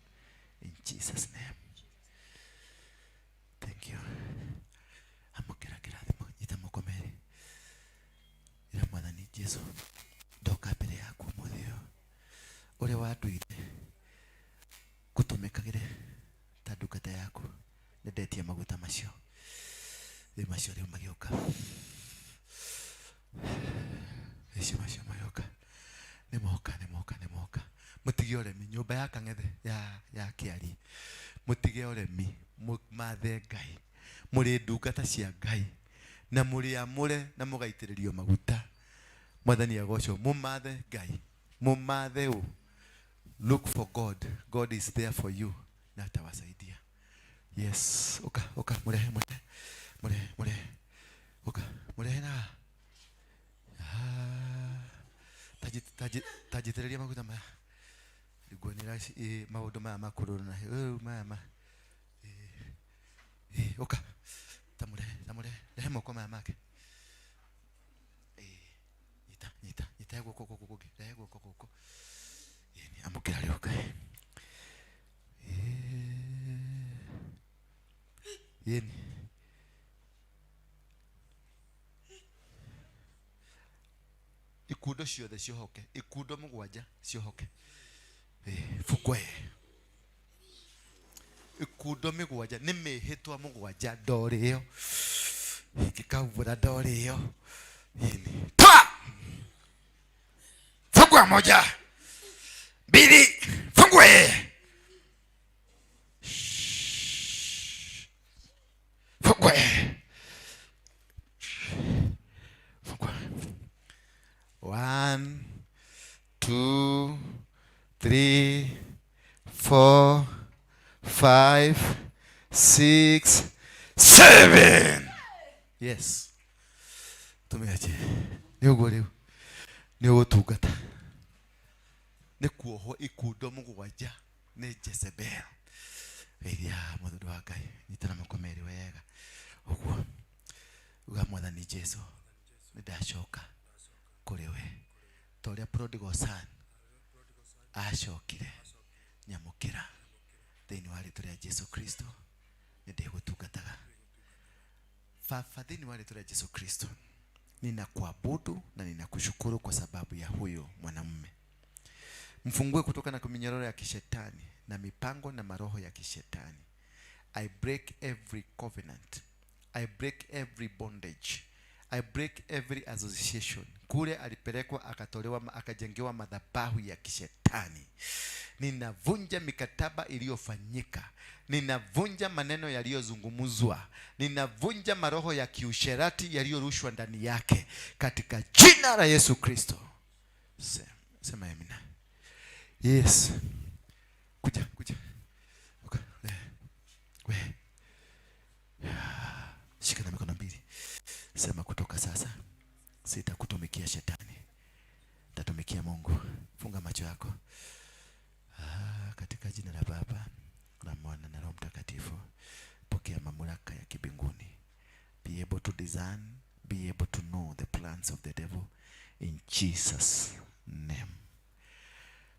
In Jesus name. Thank you. Amũkĩra kĩrathimo, nyita moko merĩ. Ĩra Mwathani Jesu, ndoka mbere yaku ũmũthĩ ũyũ. Ũrĩa wanduire ngũtũmĩkagĩre ta ndungata yaku. Nĩndetia maguta macio. Rĩu macio rĩu magĩũka. Icio macio magĩũka. Nĩmoka, nĩmoka, nĩmoka. Mũtige ũremi, nyũmba ya Kang'ethe ya Kĩari. Mũtige ũremi, mathe Ngai. Mũrĩ ndungata cia Ngai. Na mũrĩ amũre na mũgaitĩrĩrio maguta. Mwathani agocwo. Mũmathe Ngai. Mũmathe ũ. Look for God. God is there for you. Na atawasaidia. Yes. Uka, uka, murehe, murehe. Murehe, murehe. Uka, murehe na. Ah. Tajitĩrĩria maguta maya. Nguonera maũndũ maya makũrũ na maya ma. Uka. Tamurehe, tamurehe. Rehe moko maya make. Nyita, nyita, nyita guoko gũkũ kũngĩ. Rehe guoko gũkũ. Nĩ amũkĩra rĩu Ngai. Yeni. Ikundo ciothe ciohoke, ikundo mũgwanja ciohoke. Fukwe. Ikundo mĩgwanja nĩ mĩhĩtwa mũgwanja ndorĩ ĩyo. Ingĩkahumbũra ndorĩ ĩyo. Yeni. Toa! Fungua moja. Mbili. Fungue. Fungue. Fungue. 1, 2, 3, 4, 5, 6, 7. Yes. Tumeache. Nĩ ũguo rĩu. Nĩ ũgũtungata. Nĩ kuohwo ikundo mũgwanja nĩ Jezebel. Geithia mũthuri wa Ngai. Nyitana moko merĩ wega. Ũguo. Uga Mwathani Jesu, nĩndacoka kũrĩ we ta ũrĩa prodigal son acokire. Nyamũkĩra thĩinĩ wa rĩtwa rĩa Jesu Kristo, nĩndĩgũtungataga Baba. Thĩinĩ wa rĩtwa rĩa Jesu Kristo, ninakuabudu na ninakushukuru kwa sababu ya huyu mwanamume. Mfungue kutoka na minyororo ya kishetani na mipango na maroho ya kishetani. I break every covenant, I break every bondage, I break every association. Kule alipelekwa akatolewa akajengewa madhabahu ya kishetani, ninavunja mikataba iliyofanyika, ninavunja maneno yaliyozungumzwa, ninavunja maroho ya kiusherati yaliyorushwa ndani yake katika jina la Yesu Kristo. Sema, sema amina. Yes. Kuja, kuja. Okay. We. Shika na mikono mbili. Sema, kutoka sasa sitakutumikia shetani, nitatumikia Mungu. Funga macho yako. Ah, katika jina la Baba na Mwana na Roho Mtakatifu, pokea mamlaka ya kibinguni. Be able to discern, be able to know the plans of the devil in Jesus name.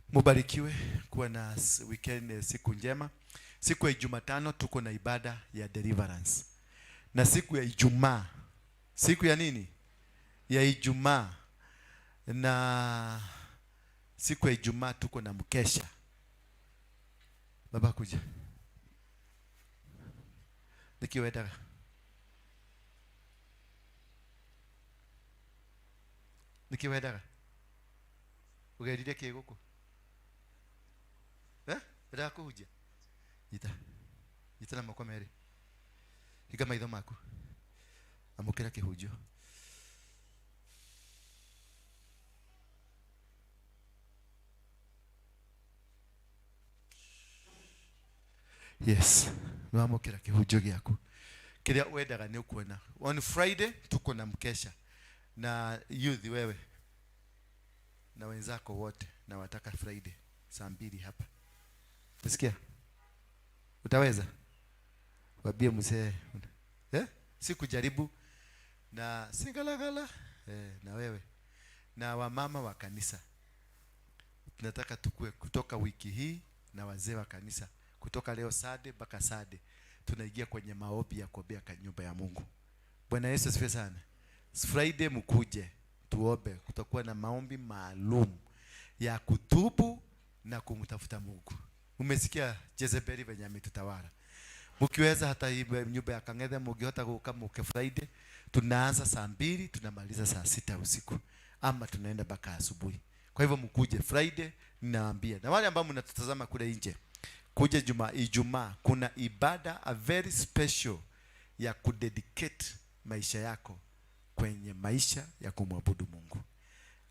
Mubarikiwe kuwa na weekend, siku njema. Siku ya Jumatano tuko na ibada ya deliverance, na siku ya Ijumaa, siku ya nini? Ya Ijumaa, na siku ya Ijumaa tuko na mkesha. Baba kuja nĩkĩ wendaga, nĩkĩ wendaga, ũgerire kĩ gũkũ, eh? Wendaga kũhunjia? Nyita, nyita na moko merĩ, hinga maitho maku, amũkĩra kĩhunjio. Yes, nĩwamũkĩra kĩhunjio gĩaku kĩrĩa wendaga nĩ ũkuona. On Friday tuko na mkesha na youth. Wewe na wenzako wote na wataka Friday saa 2 hapa. Usikia, utaweza wabie mzee, eh? Si kujaribu na singalagala, eh, na wewe na wamama wa kanisa tunataka tukue kutoka wiki hii na wazee wa kanisa, kutoka leo Sunday mpaka Sunday tunaingia kwenye maombi ya kuombea nyumba ya Mungu. Bwana Yesu asifiwe sana. Friday mkuje tuombe, kutakuwa na maombi maalum ya kutubu na kumtafuta Mungu. Umesikia Jezebeli venye ametutawala. Mkiweza hata hii nyumba ya Kang'ethe mngihota guka muke Friday, tunaanza saa 2 tunamaliza saa 6 usiku ama tunaenda mpaka asubuhi. Kwa hivyo mkuje Friday, ninawaambia. Na wale ambao mnatutazama kule nje, kuja juma Ijumaa kuna ibada a very special ya kudedicate maisha yako kwenye maisha ya kumwabudu Mungu.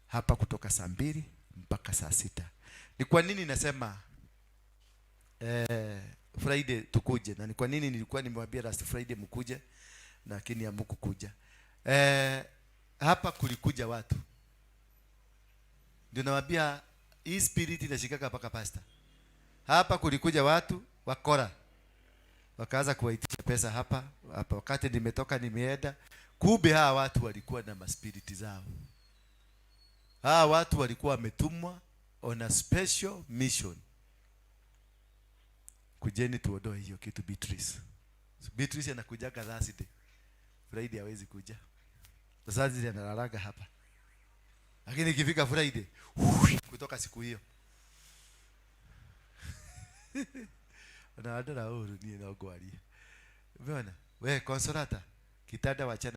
Hapa kutoka saa 2 mpaka saa 6. Ni kwa nini nasema Friday tukuje, na ni kwa nini nilikuwa nimewambia last Friday mkuje lakini hamkukuja? Hapa kulikuja watu, ndio nawaambia hii spirit inashikaka mpaka pastor. Hapa kulikuja watu wakora, wakaanza kuwaitisha pesa hapa hapa. Wakati nimetoka nimeenda, kumbe hawa watu walikuwa na maspiriti zao. Hawa watu walikuwa wametumwa on a special mission. Kujeni tuondoe hiyo kitu. Beatrice. So Beatrice anakujaga Thursday. Friday hawezi kuja. Thursday analalaga hapa. Lakini ikifika Friday, kutoka siku hiyo. Na andora uru niĩ no ngwarie. Umeona? We Consolata, kitanda wachana.